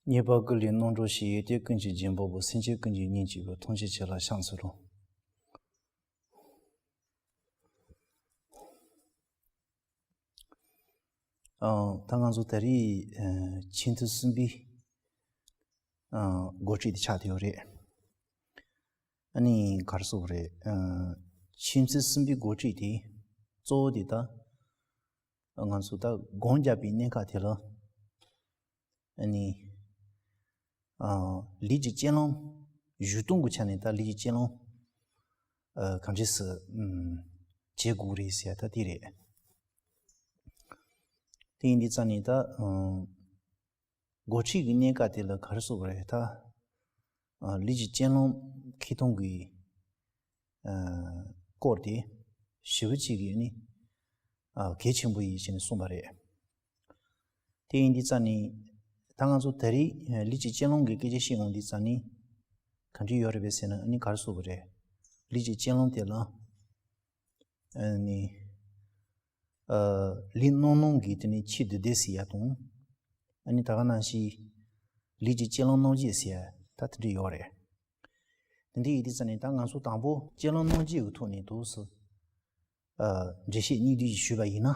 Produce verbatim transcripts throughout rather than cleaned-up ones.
ཉེས་པ་ཀུན་ལས་རྣམ་གྲོལ་ཞིང་། ཡོན་ཏན་ཀུན་གྱི་སྦྱིན་པ་པོ། སེམས་ཅན་ཀུན་གྱི་སྙིང་རྗེ་བའི། ཐུགས་རྗེ་ཆེ་ལ་ཕྱག་འཚལ་ལོ། ཨ། ད་ང་ཚོ་ད་རེས་ཨ་ཆེས་མཐོ་གསུམ་པའི་ཨ་འགོ་ཁྲིད་དེ་ཆགས་བསྡད་ཡོད་རེད། ཨ་ནི་ག་རེ་ཟེར་དགོས་རེད། ཨ་ཆེས་མཐོ་གསུམ་པའི་འགོ་ཁྲིད་དེ་གཙོ་བོ་དེ་ད་ང་ཚོ་ད་སྒོམ་རྒྱག་པའི་གནད་འགག་དེ་ལ། ཨ་ནི། ཨ། ལུས་ཀྱི་སྤྱོད་ལམ། བཞུགས་སྟངས་ཀྱི་ཆ་ནས་ད་ལུས་ཀྱི་སྤྱོད་ལམ། ཨ། གང་འདྲ་སེ། ཨམ། བྱེད་དགོས་རེད་ཟེར་ཡ་ད་དེ་རེད། དེ་ཡིན་དུས་ཙང་ནས་ད། ཨམ། འགོ་ཁྲིད་ཀྱི་གནད་འགག་དེ་ལ་ག་རེ་ཟེར་དགོས་རེད་ད། ཨ། ལུས་ཀྱི་སྤྱོད་ལམ་འཁྱེར་སྟངས་ཀྱི། ཨ། སྐོར་དེ་ཞེ་པོ་ཅིག་གི་ནི། ཨ། གལ་ཆེན་པོ་ཡིན་ཞེས་ནས་གསུངས་པ་རེད། དེ་ཡིན་དུས་ཙང་ནི། ད་ང་ཚོ་ད་རེས་ལུས་ཀྱི་སྤྱོད་ལམ་གྱི་སྐད་ཆ་བཤད་ཡོང་དུས་ཙང་ནི། ག་འདྲ་ཡོད་རེད་པས་ཟེར་ན། ཨ་ནི་ག་རེ་ཟེར་དགོས་རེད། ལུས་ཀྱི་སྤྱོད་ལམ་དེ་ལ། ཨ་ནི། ཨ། ལུས་རྣམ་སྣང་གི་དེ་ནི་ཆེས་བསྡུས་བསྡུས་ཟེར་ཡ་དང་། ཨ་ནི་ད་ག་ནང་བཞིན་ལུས་ཀྱི་སྤྱོད་ལམ་རྣམ་འབྱེད་ཟེར་ཡ་ད་དེ་འདྲ་ཡོད་རེད། དེ་འདྲ་ཡིན་དུས་ཙང་ནི་ད་ང་ཚོ་དང་པོ་སྤྱོད་ལམ་རྣམ་འབྱེད་ཀྱི་ཐོག་ནས་འདུག་སེ། ཨ། འགྲེལ་བཤད་སྙིང་བསྡུས་ཞུས་པ་ཡིན་ན།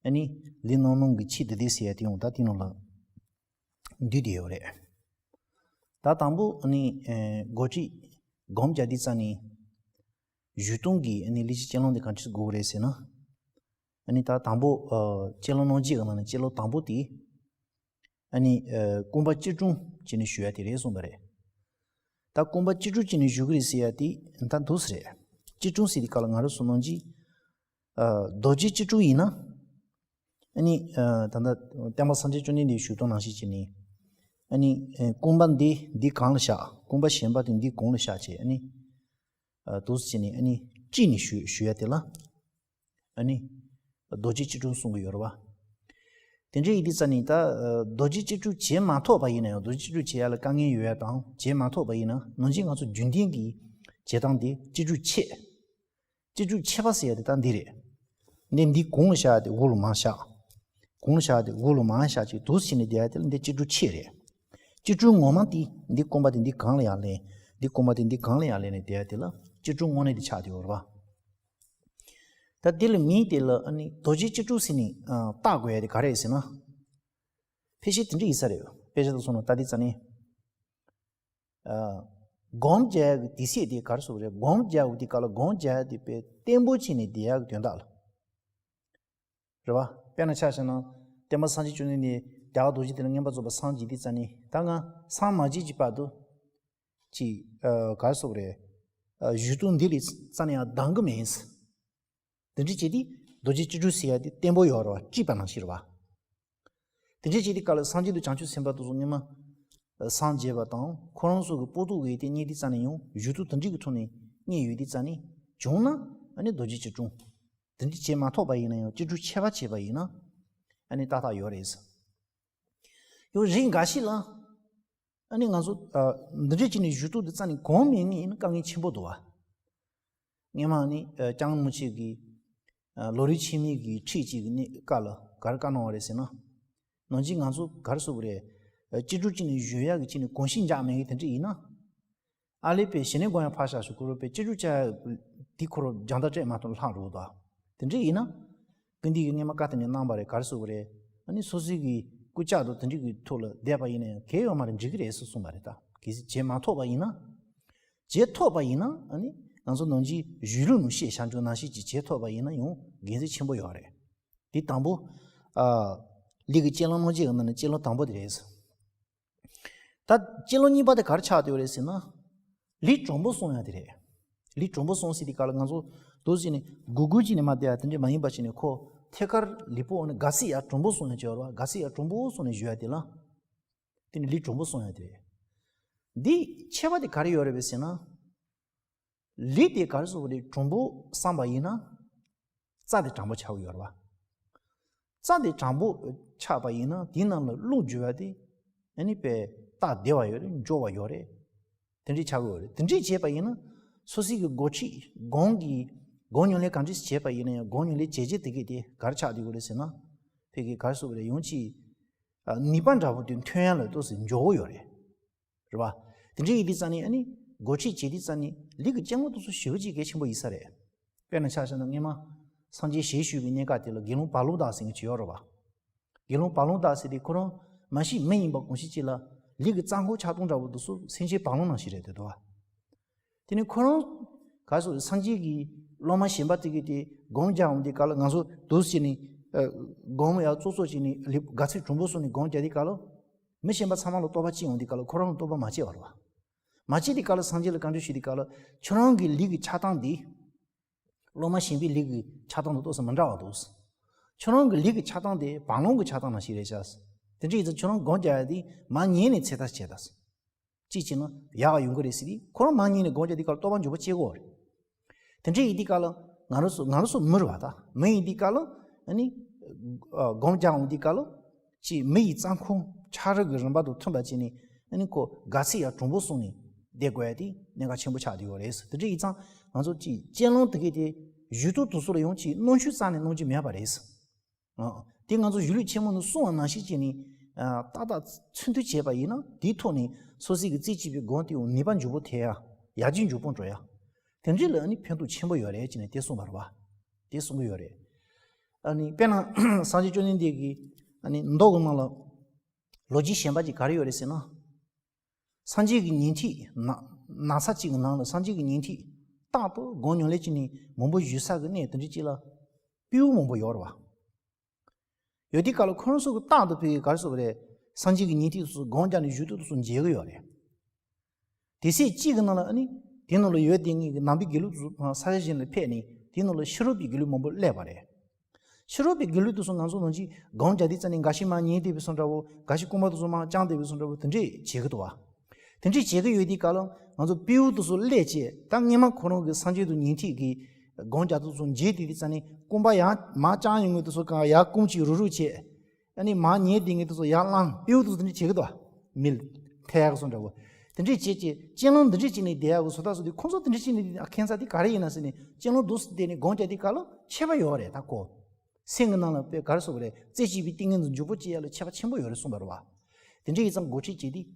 ཨ་ནི་ལུས་རྣམ་སྣང་གི་ཆེས་བསྡུས་བསྡུས་ཟེར་ཡ་དེ་ཡང་ད་དེ་ནང་ལ་འདུས་བསྡད་ཡོད་རེད། ད་དང་པོ་ཨ་ནི། ཨ། འགོ་ཁྲིད་སྒོམ་རྒྱག་དུས་ཙང་ནི། བཞུགས་སྟངས་ཀྱི་ཨ་ནི་ལུས་ཀྱི་སྤྱོད་ལམ་དེ་ག་འདྲ་དགོས་རེད་ཟེར་ན། ཨ་ནི་ད་དང་པོ། ཨ། སྤྱོད་ལམ་རྣམ་འབྱེད་ཀྱི་ནང་ནས་སྤྱོད་ལམ་དང་པོ་དེ། ཨ་ནི། ཨ། རྐང་པ་གཅིག་དྲུང་བྱས་ནས་བཞུགས་ཡ་དེ་རེད་གསུངས་པ་རེད། ད་རྐང་པ་གཅིག་དྲུང་བྱས་ནས་བཞུགས་ཀྱི་རེད་ཟེར་ཡ་དེ་ད་འདུག་སེ་རེད། གཅིག་དྲུང་ཟེར་དུས་སྐབས་ལ་ང་རང་ཚོ་ནང་གི། ཨ། རྡོ་རྗེ་གཅིག་དྲུང་ཡིན་ན། ཨ་ནི། ཨ། ད་ལྟ་སྟོན་པ་སངས་རྒྱས་བཅོམ་ལྡན་འདས་བཞུགས་སྟངས་ནང་བཞིན་བྱས་ནས། ཨ་ནི། ཨ། རྐང་པ་འདི་འདི་སྒང་ལ་བཞག་རྐང་པ་གཞན་པ་དེ་འདི་གོང་ལ་བཞག་བྱས། ཨ་ནི། ཨ། འདུག་སེ་བྱས་ནས་ཨ་ནི་དཀྲིས་ནས་བཞུགས་བཞུགས་ཡ་དེ་ལ། ཨ་ནི། རྡོ་རྗེ་གཅིག་དྲུང་གསུང་གི་ཡོད་རེད་བ། དེ་འདྲ་ཡིན་དུས་ཙང་ནི་ད། ཨ། རྡོ་རྗེ་གཅིག་དྲུང་བྱེད་མ་ཐུབ་པ་ཡིན་ན་ཡང་། རྡོ་རྗེ་གཅིག་དྲུང་བྱེད་ཡ་ལ་དཀའ་ངལ་ཡོད་ཡ་དང་བྱེད་མ་ཐུབ་པ་ཡིན་ན། ནང་བཞིན་ང་ཚོ་རྒྱུན་ལྡན་གྱི་བྱེད་སྟངས་འདི་གཅིག་དྲུང་ཆེ། གཅིག་དྲུང་ཆེ་བ་ཟེར་ཡ་དེ་ད་འདི་རེད། འདི་འདི་གོང་ལ་བཞག་སྟེ་འོག་ལ་མར་བཞག་གོང་ལ་བཞག་སྟེ་འོག་ལ་མར་བཞག་ཅིག་འདུག་སེ་བྱས་ནས་བསྡད་ཡ་དེ་ལ་འདི་གཅིག་དྲུང་ཆེ་རེད། གཅིག་དྲུང་ངོ་མ་དེ་འདི་རྐང་པ་དེ་འདི་སྒང་ལ་ཡར་ལེན། འདི་རྐང་པ་དེ་འདི་སྒང་ལ་ཡར་ལེན་ནས་བསྡད་ཡ་དེ་ལ་གཅིག་དྲུང་དངོས་གནས་དེ་ཆགས་བསྡད་ཡོད་རེད་བ། ད་དེ་ལ་མིང་དེ་ལ་ཨ་ནི་རྡོ་རྗེ་གཅིག་དྲུང་ཟེར་ནས། ཨ། བཏགས་དགོས་ཡ་དེ་ག་རེ་རེད་ཟེར་ན། ཕལ་ཆེར་དེ་འདྲ་ཡིན་ས་རེད། དཔེ་ཆ་དང་སོང་ན་ད་དེ་ཙ་ནི། ཨ། སྒོམ་རྒྱག་ཡ་གི་དུས་ཚོད་དེ་ག་རེ་ཟེར་དགོས་རེད། སྒོམ་རྒྱག་ཡ་གི་དུས་སྐབས་ལ་སྒོམ་རྒྱག་ཡ་དེ་དཔེ་བརྟན་པོ་བྱས་ནས་བསྡད་ཡ་གི་དོན་དག་ལ། རེད་བ། དཔེར་ན་ཆ་བཞག་ན། སྟོན་པ་སངས་རྒྱས་བཅོམ་ལྡན་འདས་རྒྱ་གར་རྡོ་རྗེ་གདན་ལ་མངོན་པར་རྫོགས་པར་སངས་རྒྱས་དུས་ཙ་ནི། ད་ང་སངས་མ་རྒྱས་ཀྱི་བར་དུ། ཅིག་ཨ། ག་རེ་ཟེར་དགོས་རེད། ཨ། བཞུགས་སྟངས་འདི་ལས་རྩ་ནས་ཡང་ལྡང་གི་མེད། དེ་འདྲ་བྱས་དུས་རྡོ་རྗེ་གཅིག་དྲུང་ཟེར་ཡ་དེ་བརྟན་པོ་ཡོད་རེད་བ། དཀྲིས་པ་ནང་བཞིན་རེད་བ། དེ་འདྲ་བྱས་དུས་སྐབས་ལ་སངས་རྒྱས་དང་བྱང་ཆུབ་སེམས་དཔའ་དེ་ཚོ་སྔོན་མ་སངས་རྒྱས་པ་དང་། ཁོ་རང་ཚོ་གི་པོ་ཏོ་གི་དེ་རྙེད་དུས་ཙ་ནས་ཡང་བཞུགས་སྟངས་དེ་འདྲ་གི་ཐོག་ནས་རྙེད་ཡོད་དུས་ཙ་ནས། བྱུང་ན་ཨ་ནི་རྡོ་རྗེ་གཅིག་དྲུང་། དེ་འདྲ་བྱེད་མ་ཐུབ་པ་ཡིན་ན་ཡང་། གཅིག་དྲུང་ཆེ་བ་བྱས་པ་ཡིན་ན། ཨ་ནི་ཏག་ཏག་ཡོད་རེད། ཡང་རིགས་འགའ་ཞིག་ལ། ཨ་ནི་ང་ཚོ། ཨ། འདི་འདྲ་བྱས་ནས་བཞུགས་སྟངས་དེ་རྩ་ནས་གོམས་མེད་མཁན་ཡིན་ན་དཀའ་ངལ་ཆེན་པོ་འདུག་བ། སྔོན་མ་ནི། ཨ། ལྕམ་མོ་ཆེ་གི། ཨ། ལོ་རིམ་ཆེན་མོའི་གི་ཁྲིད་ཅིག་གི་གནས་སྐབས་ལ་ག་རེ་བཀའ་གནང་བ་རེད་ཟེར་ན། ནང་བཞིན་ང་ཚོ་ག་རེ་ཟེར་དགོས་རེད། ཨ། གཅིག་དྲུང་བྱས་ནས་བཞུགས་ཡག་གི་བྱས་ནས་གོམས་གཤིས་འཇགས་མེད་མཁན་དེ་འདྲ་ཡིན་ན། ཨ་ལས་པའི་ཞི་གནས་སྒོམ་ཡ་ཕར་བཞག་ཞོག་ཁོ་རང་པའི་གཅིག་དྲུང་བྱས་ཡ་དེ་ཁོ་རང་རྒྱང་ཐག་སྤྲད་མ་ཐུབ་ལྷག་འགྲོ་འདུག་བ། དེ་འདྲ་ཡིན་ན། ཀུན་འདུས་ཀྱིས་སྔོན་མ་བཀའ་དེ་ནས་གནང་བ་རེད། ག་རེ་ཟེར་དགོས་རེད། ཨ་ནི་སོ་སོའི་གི་སྐུ་ལྕགས་དང་དེ་འདྲ་གི་ཐོག་ལ་བསྡད་པ་ཡིན་ན་ཡང་གལ་ཡོད་མ་རེད། འགྲིག་གི་རེད་ཟེར་གསུངས་པ་རེད། ད་གལ་སྲིད་བྱེད་མ་ཐུབ་པ་ཡིན་ན། བྱེད་ཐུབ་པ་ཡིན་ན། ཨ་ནི་ང་ཚོ་ནང་བཞིན་གཞུང་ལུགས་ནང་བཤད་བྱ་འཇུག་ནང་བཞིན་ཅིག་བྱེད་ཐུབ་པ་ཡིན་ན་ཡང་དགེ་མཚན་ཆེན་པོ་ཡོད་རེད། དེ་དང་པོ། ཨ། ལུས་ཀྱི་སྤྱོད་ལམ་རྣམ་འབྱེད་ཀྱི་ནང་ནས་སྤྱོད་ལམ་དང་པོ་དེ་རེད། ད་སྤྱོད་ལམ་གཉིས་པ་དེ་ག་རེ་ཆགས་བསྡད་ཡོད་རེད་ཟེར་ན། ལུས་དྲང་པོ་སྲུང་ཡ་དེ་རེད། ལུས་དྲང་པོ་སྲུང་ཟེར་དུས་སྐབས་ལ་ང་ཚོ་འདུག་སེ་བྱས་ནས་སྒུར་སྒུར་བྱས་ནས་མར་བསྡད་ཡ་དེ་འདྲ་མ་ཡིན་པ་བྱས་ནས། ཁོ་ཐད་ཀར་ལུས་པོ་ཨ་ནི་ག་ཚོད་ཡར་དྲང་པོ་སྲུང་ཡ་བྱེད་ཡོད་རེད་བ། ག་ཚོད་ཡར་དྲང་པོ་སྲུང་ནས་བཞུགས་ཡ་དེ་ལ། དེ་ནི་ལུས་དྲང་པོ་སྲུང་ཡ་དེ་རེད། འདི་ཁྱད་པར་དེ་ག་རེ་ཡོད་རེད་པས་ཟེར་ན། ལུས་དེ་ག་རེ་ཟེར་དགོས་རེད། དྲང་པོ་བསྲངས་པ་ཡིན་ན། རྩ་དེ་དྲང་པོ་ཆགས་ཀྱི་ཡོད་རེད་བ། རྩ་དེ་དྲང་པོ་ཆགས་པ་ཡིན་ན། དེའི་ནང་ལ་རླུང་རྒྱུ་བ་དེ་ཨ་ནི་དཔེ་སྟབས་བདེ་བ་ཡོད་རེད། མགྱོགས་པ་ཡོད་རེད། དེ་འདྲས་ཆགས་ཀྱི་ཡོད་རེད། དེ་འདྲས་བྱས་པ་ཡིན་ན། སོ་སོའི་གི་འགོ་ཁྲིད་སྒོམ་གྱི་སྒོམ་ཉམས་ལེན་ག་འདྲས་བྱས་པ་ཡིན་ན་ཡང་། སྒོམ་ཉམས་ལེན་བྱས་རྗེས་དེ་གས་དེ་ག་རེ་ཆགས་བསྡད་ཀྱི་ཡོད་རེད་ཟེར་ན། ཕ་གི་ག་རེ་ཟེར་དགོས་རེད། ཡང་ཅིག་ནུས་པ་འདྲ་པོ་དེ་ཐོན་ཡ་ལ་ཏོག་ཙམ་མགྱོགས་པོ་ཡོད་རེད། རེད་པ། དེ་འདྲ་ཡིན་དུས་ཙང་ནས་ཨ་ནི་སྒོ་ཁྲིད་བྱེད་དུས་ཙང་ནས་ལུས་ཀྱི་རྐྱེན་ངན་དེ་ཚོ་ཞེ་པོ་ཅིག་གལ་ཆེན་པོ་ཡིན་ས་རེད། དཔེར་ན་ཆ་བཞག་ན་སྔོན་མ་སངས་རྒྱས་ཞལ་བཞུགས་པའི་གནས་སྐབས་དེ་ལ་དགེ་སློང་བ་ལུ་བདག་ཟེར་མཁན་ཅིག་ཡོད་རེད་པ། དགེ་སློང་བ་ལུ་བདག་ཟེར་དེ་ཁོ་རང་མ་གཞི་མི་ཡིན་པ་གང་ཞིག་ཅིག་ལ་ལུས་ཀྱི་རྩ་འཁོར་ཆགས་སྡང་འདྲ་པོ་དེ་ཚོ་སེམས་ཅན་བ་ལང་ནང་བཞིན་རེད་འདུག་པ། དེ་ནས་ཁོ་རང་ག་སོ་སངས་རྒྱས་ཀྱི་སློབ་མ་གཞན་པ་དེ་གིས་དེ་སྒོམ་རྒྱག་འོང་དུས་སྐབས་ལ་ང་ཚོ་འདུག་སེ་བྱས་ནས་སྒོམ་ཡག་ཙོག་ཙོག་བྱས་ནས་ལེ་དགའ་ཚལ་གྲུང་པོ་སོང་ནས་སྒོམ་རྒྱག་དུས་སྐབས་ལ། མི་གཞན་པ་ཚང་མ་ལ་རྟོགས་པ་སྐྱེ་འོང་དུས་སྐབས་ལ་ཁོ་རང་ལ་རྟོགས་པ་མ་སྐྱེ་བ་རེད་པ། མ་སྐྱེ་དུས་སྐབས་ལ་སངས་རྒྱས་ལ་བཀའ་འདྲི་ཞུས་དུས་སྐབས་ལ་ཁྱོད་རང་གི་ལུས་ཀྱི་ཆགས་སྡང་འདི། སློབ་མ་གཞན་པའི་ལུས་ཀྱི་ཆགས་སྡང་དང་ཏོག་ཙམ་མི་འདྲ་བ་འདུག་ཁྱོད་རང་གི་ལུས་ཀྱི་ཆགས་སྡང་དེ་བ་ལང་གི་ཆགས་སྡང་ནང་བཞིན་རེད་ཤག་དེ་འདྲ་ཡིན་ཙང་ཁྱོད་རང་སྒོམ་རྒྱག་ཡ་དེ་མར་ཉལ་ནས་ཚེ་ཐར་བྱེད་དང་། གཅིག་བྱས་ན་ཡག་ག་ཡོང་གི་རེད་ཟེར་དུས་ཁོ་རང་མར་ཉལ་ནས་སྒོམ་རྒྱག་དུས་སྐབས་ལ་རྟོགས་པ་མགྱོགས་པོ་སྐྱེ་གི་རེད། དེ་འདྲ་ཡིན་དུས་སྐབས་ལ་ང་རང་ཚོ་ང་རང་ཚོ་མི་རེད་པ། ད་མི་ཡིན་དུས་སྐབས་ལ་ཨ་ནི་སྒོམ་རྒྱག་འོང་དུས་སྐབས་ལ་ཅིག་མི་ཡི་རྩ་འཁོར་ཆགས་རིམ་གྱི་རིམ་པ་དང་མཐུན་པ་བྱས་ནས་ཨ་ནི་ཁོ་དགའ་ཚལ་ཡག་གྲུང་པོ་སོང་ནས་བསྡད་དགོས་ཡ་དེ་གནད་འགག་ཆེན་པོ་ཆགས་བསྡད་ཡོད་རེད། དེ་འདྲ་ཡིན་ཙང་ང་ཚོ་ཅིག་གཅེས་ལོང་དེ་གས་དེ་ཞུ་གཏུག་དེ་ཚོ་ལ་ཡང་ཅིག་གནོན་ཤུགས་རྩ་ནས་གནང་རྒྱུ་མེད་པ་རེད། ཨ། དེ་ང་ཚོ་གཞུང་ལུགས་ཆེན་མོ་ནས་གསུངས་པ་ནང་བཞིན་བྱས་ནས་ཨ་ཏག་ཏག་ཚུན་ཐུག་བྱས་པ་ཡིན་ན་དེའི་ཐོག་ནས་སོ་སོའི་གི་རྩེ་གཅིག་པའི་སྒོམ་དེ་ཡང་ནུས་པ་མགྱོགས་པོ་ཐེབས་ཡ། ཡར་རྒྱས་མགྱོགས་པོ་འགྲོ་ཡ། དེ་འདྲ་ལ་ཨ་ནི་ཕན་ཐོགས་ཆེན་པོ་ཡོད་རེད་ཅེས་ནས་དེ་གསུངས་པ་རེད་པ། དེ་གསུང་གི་ཡོད་རེད། ཨ་ནི་དཔེར་ན་སངས་རྒྱས་བཅོམ་ལྡན་འདས་ཀྱིས་ཨ་ནི་མདོ་གི་ནང་ལ་ལོ་རྒྱུས་གཞན་པ་ཅིག་ག་རེ་ཡོད་རེད་ཟེར་ན། སངས་རྒྱས་ཀྱི་ཉན་ཐོས་ན་ན་ཚ་གཅིག་གི་ནང་ལ་སངས་རྒྱས་ཀྱི་ཉན་ཐོས་རྟག་ཏུ་སྒོམ་ཉམས་ལེན་བྱས་ནས་མང་པོ་བཞུགས་ས་གི་གནས་དེ་འདྲ་གཅིག་ལ་སྤྲེའུ་མང་པོ་ཡོད་རེད་པ། ཡོད་དུས་སྐབས་ལ་ཁོ་རང་ཚོ་གི་རྟག་ཏུ་བོད་ཀྱི་ག་རེ་ཟེར་དགོས་རེད། སངས་རྒྱས་ཀྱི་ཉན་ཐོས་ཚོ་སྒོམ་རྒྱག་ནས་བཞུགས་དུས་དེ་ཚོ་མཇལ་གི་ཡོད་རེད། དེ་ཚེ་གཅིག་གི་ནང་ལ་ཨ་ནི་དེ་ནང་ལ་ཡོད་དེ་ངེད་ཀྱི་ནང་པའི་དགེ་ལུགས་ཚོ་ས་ཆ་གཞན་ལ་ཕེབས་ནས་དེ་ནང་ལ་ཕྱི་རོལ་པའི་དགེ་ལུགས་མང་པོ་སླེབས་པ་རེད། ཕྱི་རོལ་པའི་དགེ་ལུགས་དེ་ཚོ་ང་ཚོ་ནང་བཞིན་སྒོམ་རྒྱག་དུས་ཙམ་ནས་འགའ་ཞིག་མར་ཉལ་བསྡད་པའི་བཟོ་འདྲ་བོ། འགའ་ཞིག་རྐང་པ་དེ་ཚོ་མར་བརྐྱངས་བསྡད་པའི་བཟོ་འདྲ་བོ་དེ་འདྲས་བྱེད་ཀྱི་འདུག་པ། དེ་འདྲས་བྱེད་ཀྱི་ཡོད་དུས་སྐབས་ལ་ང་ཚོ་སྤྲེའུ་དེ་ཚོ་སླེབས་བྱས་ད་སྔོན་མ་ཁོ་རང་གི་སངས་རྒྱས་དང་ཉན་ཐོས་ཀྱི་སྒོམ་རྒྱག་དུས་ཚོ་མཇལ་བསྡད་དུས་ཙམ་ནས་རྐང་པ་ཡར་མར་བརྐྱངས་ཡོང་མཁན་དེ་ཚོ་གང་ཡར་རྐུན་ཅིག་རུག་རུག་བྱས། ཨ་ནི་མར་ཉལ་བསྡད་མཁན་དེ་ཚོ་ཡར་བླངས། སྤྲེའུ་དེ་ཚོ་དེ་འདྲས་བྱེད་ཀྱི་འདུག་པ། མི་ལ་ཐད་ཀ་བཟོ་འདྲ་བོ། དེ་འདྲས་བྱས་བྱས་གཅེས་ལོང་འདི་འདྲས་བྱས་ནས་བསྡད་ཡག་གི་བཟོ་ལྟ་བཟོ་དུས་ཁོང་ཚོ་དེ་འདྲས་བྱས་ནས་ཨ་ཁྱད་མཚར་དེ་ག་རེ་ཡིན་ན་ཟེར་ནས་གཅེས་ལོང་འདུག་སེ་བསྡད་ནས་སྒོམ་རྒྱག་དུས་སྐབས་ལ་ཁྱད་པར་ཡོད་རེད། ད་ཁོ་སེམས་ཀྱི་ནང་ལ་དཔེ་ག་རེ་ཟེར་དགོས་རེད། རྩེ་གཅིག་པའི་ཏིང་ངེ་འཛིན་མགྱོགས་པོ་སྐྱེ་ཡ་ལ་ཁྱད་པར་ཆེན་པོ་ཡོད་རེད་གསུངས་པ་རེད་པ། དེ་འདྲ་ཡིན་ཙང་སྒོམ་ཁྲིད་བྱེད་དུས།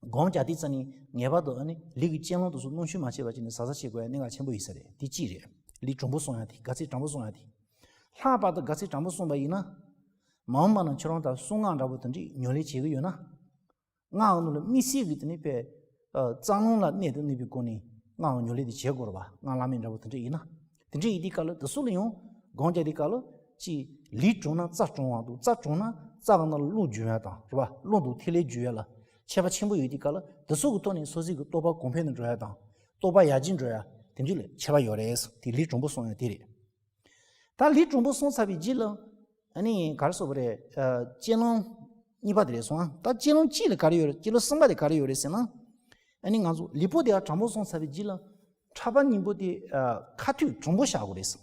སྒོམ་རྒྱག་དུས་ཙམ་ནས་ངེས་པར་དུ་ཨ་ནི་ལུས་ཀྱི་གཅེས་ལོང་དེ་ཚོ་གནོན་ཤུགས་མ་བྱས་པ་བྱས་ནས་གཟབ་གཟབ་བྱེད་དགོས་ཡ་གནད་འགག་ཆེན་པོ་ཡིན་ས་རེད། དེ་གཅིག་རེད། ལུས་གྲུང་པོ་སོང་ཡ་དེ། དགའ་ཚལ་དྲང་པོ་སོང་ཡ་དེ། ལྷག་པར་དུ་དགའ་ཚལ་དྲང་པོ་སོང་པ་ཡིན་ན། མ་འོངས་པ་ན་ཁྱོད་རང་ད་གསང་སྔགས་འདྲ་པོ་དེ་འདྲས་ཉམས་ལེན་བྱེད་ཀྱི་ཡོད་ན། སྔགས་ནང་ལ་དམིགས་བསལ་གྱི་དེ་ནི་དཔེ། ཨ་རྩ་རླུང་ལ་གནད་དུ་གནས་པའི་སྒོ་ནས་སྔགས་ཉམས་ལེན་དེ་བྱེད་དགོས་རེད་པ། སྔགས་བླ་མེད་འདྲ་པོ་དེ་འདྲས་ཡིན་ན། དེ་འདྲས་ཡིན་དུས་སྐབས་ལ་དེ་ཚོ་ལ་ཡང་སྒོམ་རྒྱག་དུས་སྐབས་ལ་ཅིག་ལུས་གྲུང་ན་རྩ་གྲུང་བ་འདུག་རྩ་གྲུང་ན་རྩ་གི་ནང་ལ་རླུང་རྒྱུ་ཡ་དང་རེད་པ། རླུང་དང་ཐིག་ལེ་རྒྱུ་ཡ་ལ་ཁྱད་པར་ཆེན་པོ་ཡོད་དུས་སྐབས་ལ་དེ་ཚོ་གི་ཐོག་ནས་སོ་སོའི་གི་རྟོགས་པ་གོང་འཕེལ་དུ་འགྲོ་ཡ་དང་། རྟོགས་པ་ཡར་རྒྱས་འགྲོ་ཡ་དེ་འདྲས་ལ་ཁྱད་པར་ཡོད་རེད། དེ་ལུས་གྲུང་པོ་སོང་ཡ་དེ་རེད། ད་ལུས་གྲུང་པོ་སོང་ཚར་བའི་རྗེས་ལ། ཨ་ནི་ག་རེ་ཟེར་དགོས་རེད། ཨ་གཅེས་ལོང་གཉིས་པ་དེ་རེད་སོང་ཨ། ད་གཅེས་ལོང་གཅིག་ལ་ག་རེ་ཡོད་རེད། གཅེས་ལོང་གསུམ་པ་དེ་ག་རེ་ཡོད་རེད་ཟེར་ན། ཨ་ནི་ང་ཚོ་ལུས་པོ་དེ་ཡང་དྲང་པོ་སོང་ཚར་བའི་རྗེས་ལ། ཕྲག་པ་གཉིས་པོ་དེ་ཨ་ཁ་ཐུག་དྲང་པོ་བཞག་དགོས་རེད་ཟེར།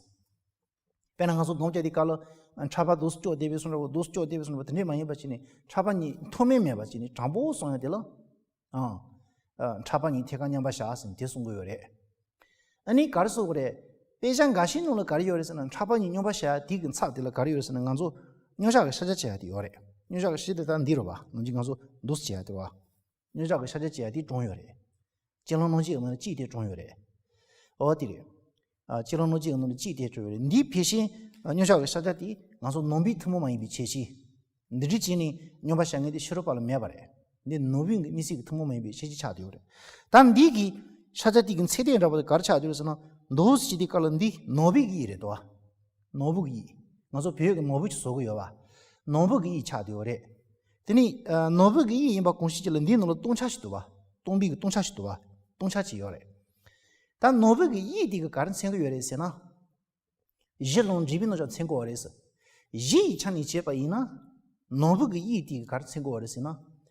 དཔེར་ན་ང་ཚོ་སྒོམ་རྒྱག་དུས་སྐབས་ལ་ཨ་ཕྲག་པ་འདུག་སེ་བཅོས་བསྡད་པའི་བཟོ་འདྲ་བོ། འདུག་སེ་བཅོས་བསྡད་པའི་བཟོ་འདྲ་བོ་དེ་འདྲས་མ་ཡིན་པ་བྱས་ནས་ཕྲག་པ་གཉིས་མཐོ་དམན་མེད་པ་བྱས་ནས་དྲང་པོ་སོང་ཡ་དེ་ལ། ཨང་། ཨ་ཕྲག་པ་གཉིས་ཐད་ཀར་མཉམ་པར་བཞག་ཟེར་ནས་དེ་གསུང་གི་ཡོད་རེད། ཨ་ནི་ག་རེ་ཟེར་དགོས་རེད། དཔེ་ཆ་འགའ་ཤས་ནང་ལ་ག་རེ་ཡོད་རེད་ཟེར་ན། ཕྲག་པ་གཉིས་སྙོམས་པར་བཞག་ཡ་དེ་གི་ཚབ་དེ་ལ་ག་རེ་ཡོད་རེད་ཟེར་ན། ང་ཚོ་སྙོམས་འཇུག་གི་ཤར་རྒྱག་བྱེད་ཡ་དེ་ཡོད་རེད། སྙོམས་འཇུག་གི་ཤར་རྒྱག་དེ་ད་འདི་རེད་པ། ནམ་རྒྱུན་ང་ཚོ་འདུག་སེ་བྱེད་ཡ་དེ་རེད་པ། སྙོམས་འཇུག་གི་ཤར་རྒྱག་བྱེད་ཡ་དེ་གྲུང་ཡོད་རེད། གཅེས་ལོང་སྣང་བྱེད་ཀྱི་ནང་ལ་གཅིག་དེ་གྲུང་ཡོད་རེད། འོ་དེ་རེད། ཨ་གཅེས་ལོང་སྣང་བྱེད་ཀྱི་ནང་ལ་གཅིག་དེ་གྲུང་ཡོད་རེད། འདིའི་ཕལ་ཆེར་སྙོམས་འཇུག་གི་ཤར་རྒྱག་དེ་ང་ཚོ་ནང་པའི་ཐུན་མོང་མ་ཡིན་པའི་ཁྱད་ཆོས། འདི་འདྲ་བྱས་ནས་སྙོམས་པར་བཞག་མཁན་དེ་ཕྱི་རོལ་པ་ལ་མེད་པ་རེད། འདི་ནང་པའི་དམིགས་བསལ་གྱི་ཐུན་མོང་མ་ཡིན་པའི་ཁྱད་ཆོས་ཆགས་བསྡད་ཡོད་རེད། ད་འདི་གི་ཤར་རྒྱག་དེ་གི་ཚད་ལྡན་འདྲ་པོ་དེ་ག་རེ་ཆགས་བསྡད་ཡོད་ཟེར་ན། འདུག་སེ་བྱེད་དུས་སྐབས་ལ་འདི་ནང་པའི་གི་དབྱིངས་རེད་དོ། ནོར་བུ་གི་དབྱིངས། ང་ཚོ་བོད་ཀྱི་ནོར་བུ་ཅིག་བཟོ་གི་ཡོད་པ། ནོར་བུ་གི་དབྱིངས་ཆགས་བསྡད་ཡོད་རེད། དེ་ནི་ཨ་ནོར་བུ་གི་དབྱིངས་ཡིན་པ་གང་ཞིག་ཅིག་ལ་འདིའི་ནང་ལ་སྟོང་ཆ་ཞིག་འདུག་པ། སྟོང་པའི་གི་སྟོང་ཆ་ཞིག་འདུག་པ། སྟོང་ཆ་ཅིག་ཡོད་རེད། ད་ནོར་བུ་གི་དབྱིངས་དེ་གི་ག་རེ་མཚོན་གི་ཡོད་རེད་ཟེར་ན། གཞི་ལམ་འབྲས་བུའི་རྣམ་གཞག་མཚོན་གི་ཡོད་རེད་ཟེར། གཞི་ཡི་ཆ་ནས་བྱས་པ་ཡིན་ན། ནོར་བུ་གི་དབྱིངས་དེ་གི་ག་རེ་མཚོན་གི་ཡོད་རེད་ཟེར་ན།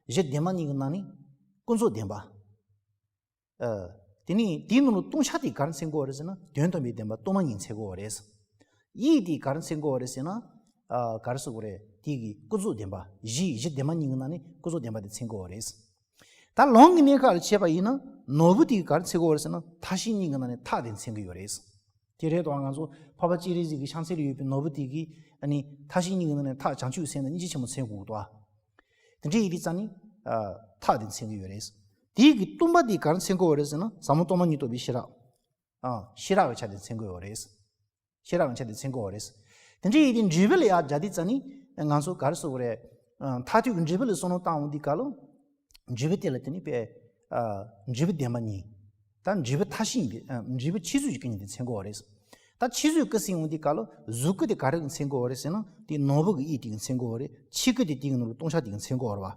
གཞི་བདེན་པ་གཉིས་ཀྱི་ནང་ནས་ཀུན་རྫོབ་བདེན་པ། ཨ། དེ་ནས་དེའི་ནང་ལ་སྟོང་ཆ་དེ་ག་རེ་མཚོན་གི་ཡོད་རེད་ཟེར་ན། དོན་དམ་པའི་བདེན་པ་སྟོང་པ་ཉིད་མཚོན་གི་ཡོད་རེད། དབྱིངས་དེ་ག་རེ་མཚོན་གི་ཡོད་རེད་ཟེར་ན། ཨ། ག་རེ་ཟེར་དགོས་རེད། དེ་གི་ཀུན་རྫོབ་བདེན་པ། གཞི་གཞི་བདེན་པ་གཉིས་ཀྱི་ནང་ནས་ཀུན་རྫོབ་བདེན་པ་དེ་མཚོན་གི་ཡོད་རེད། ད་ལམ་གྱི་གནས་སྐབས་ལ་བྱས་པ་ཡིན་ན། ནོར་བུ་དེ་ག་རེ་མཚོན་གི་ཡོད་རེད་ཟེར་ན། མཐའ་དབྱིངས་གཉིས་ཀྱི་ནང་ནས་མཐའ་དེ་མཚོན་གི་ཡོད་རེད། དེ་རེད་དོ། ང་ཚོ་འཕགས་པ་སྤྱན་རས་གཟིགས་ཀྱི་ཕྱག་མཚན་ལ་ཡོད་པའི་ནོར་བུ་དེ་གིས་ཨ་ནི་མཐའ་དབྱིངས་གཉིས་ཀྱི་ནང་ནས་མཐའ་བྱང་ཆུབ་སེམས་དང་སྙིང་རྗེ་ཆེན་པོ་མཚོན་གི་འདུག་པ། དེ་འདྲ་ཡིན་དུས་ཙང་ནི་ཐག་དེ་འཚོལ་གི་ཡོད་རེད། དེའི་གི་སྟོང་པ་དེ་ག་རེ་འཚོལ་དགོས་པ་རེད་ཟེར་ན་ཟབ་མོ་སྟོང་པ་ཉིད་རྟོགས་པའི་ཤེས་རབ། ཨ། ཤེས་རབ་ཀྱི་ཆ་དེ་འཚོལ་དགོས་པ་རེད། ཤེས་རབ་ཀྱི་ཆ་དེ་འཚོལ་དགོས་པ་རེད། དེ་འདྲ་ཡིན་དུས་འབྲས་བུ་ལ་ཡར་སྦྱར་དུས་ཙང་ནི་ང་ཚོ་ག་རེ་ཟེར་དགོས་རེད། ཨ། མཐར་ཐུག་གི་འབྲས་བུ་ལ་བསམ་བློ་བཏང་འོང་དུས་སྐབས་ལ། འབྲས་བུ་དེ་ལ་དེ་ནི་པས། ཨ། འབྲས་བུ་བདེན་པ་གཉིས། ད་འབྲས་བུ་མཐར་ཕྱིན་གྱི། ཨ། འབྲས་བུ་ཕྱིར་བཟོ་ཡི་གི་གཉིས་དེ་འཚོལ་དགོས་པ་རེད། ད་ཕྱིར་བཟོ་ཀུན་ཟེར་འོང་དུས་སྐབས་ལ་གཟུགས་སྐུ་དེ་ག་རེ་གི་འཚོལ་དགོས་པ་རེད་ཟེར་ན་དེ་ནང་པ་གི་དབྱིངས་དེ་གི་འཚོལ་དགོས་པ་རེད། ཕྱི་སྐུ་དེ་དེ་གི་ནང་ལ་སྟོང་ཆ་དེ་གི་འཚོལ་དགོས་པ་རེད་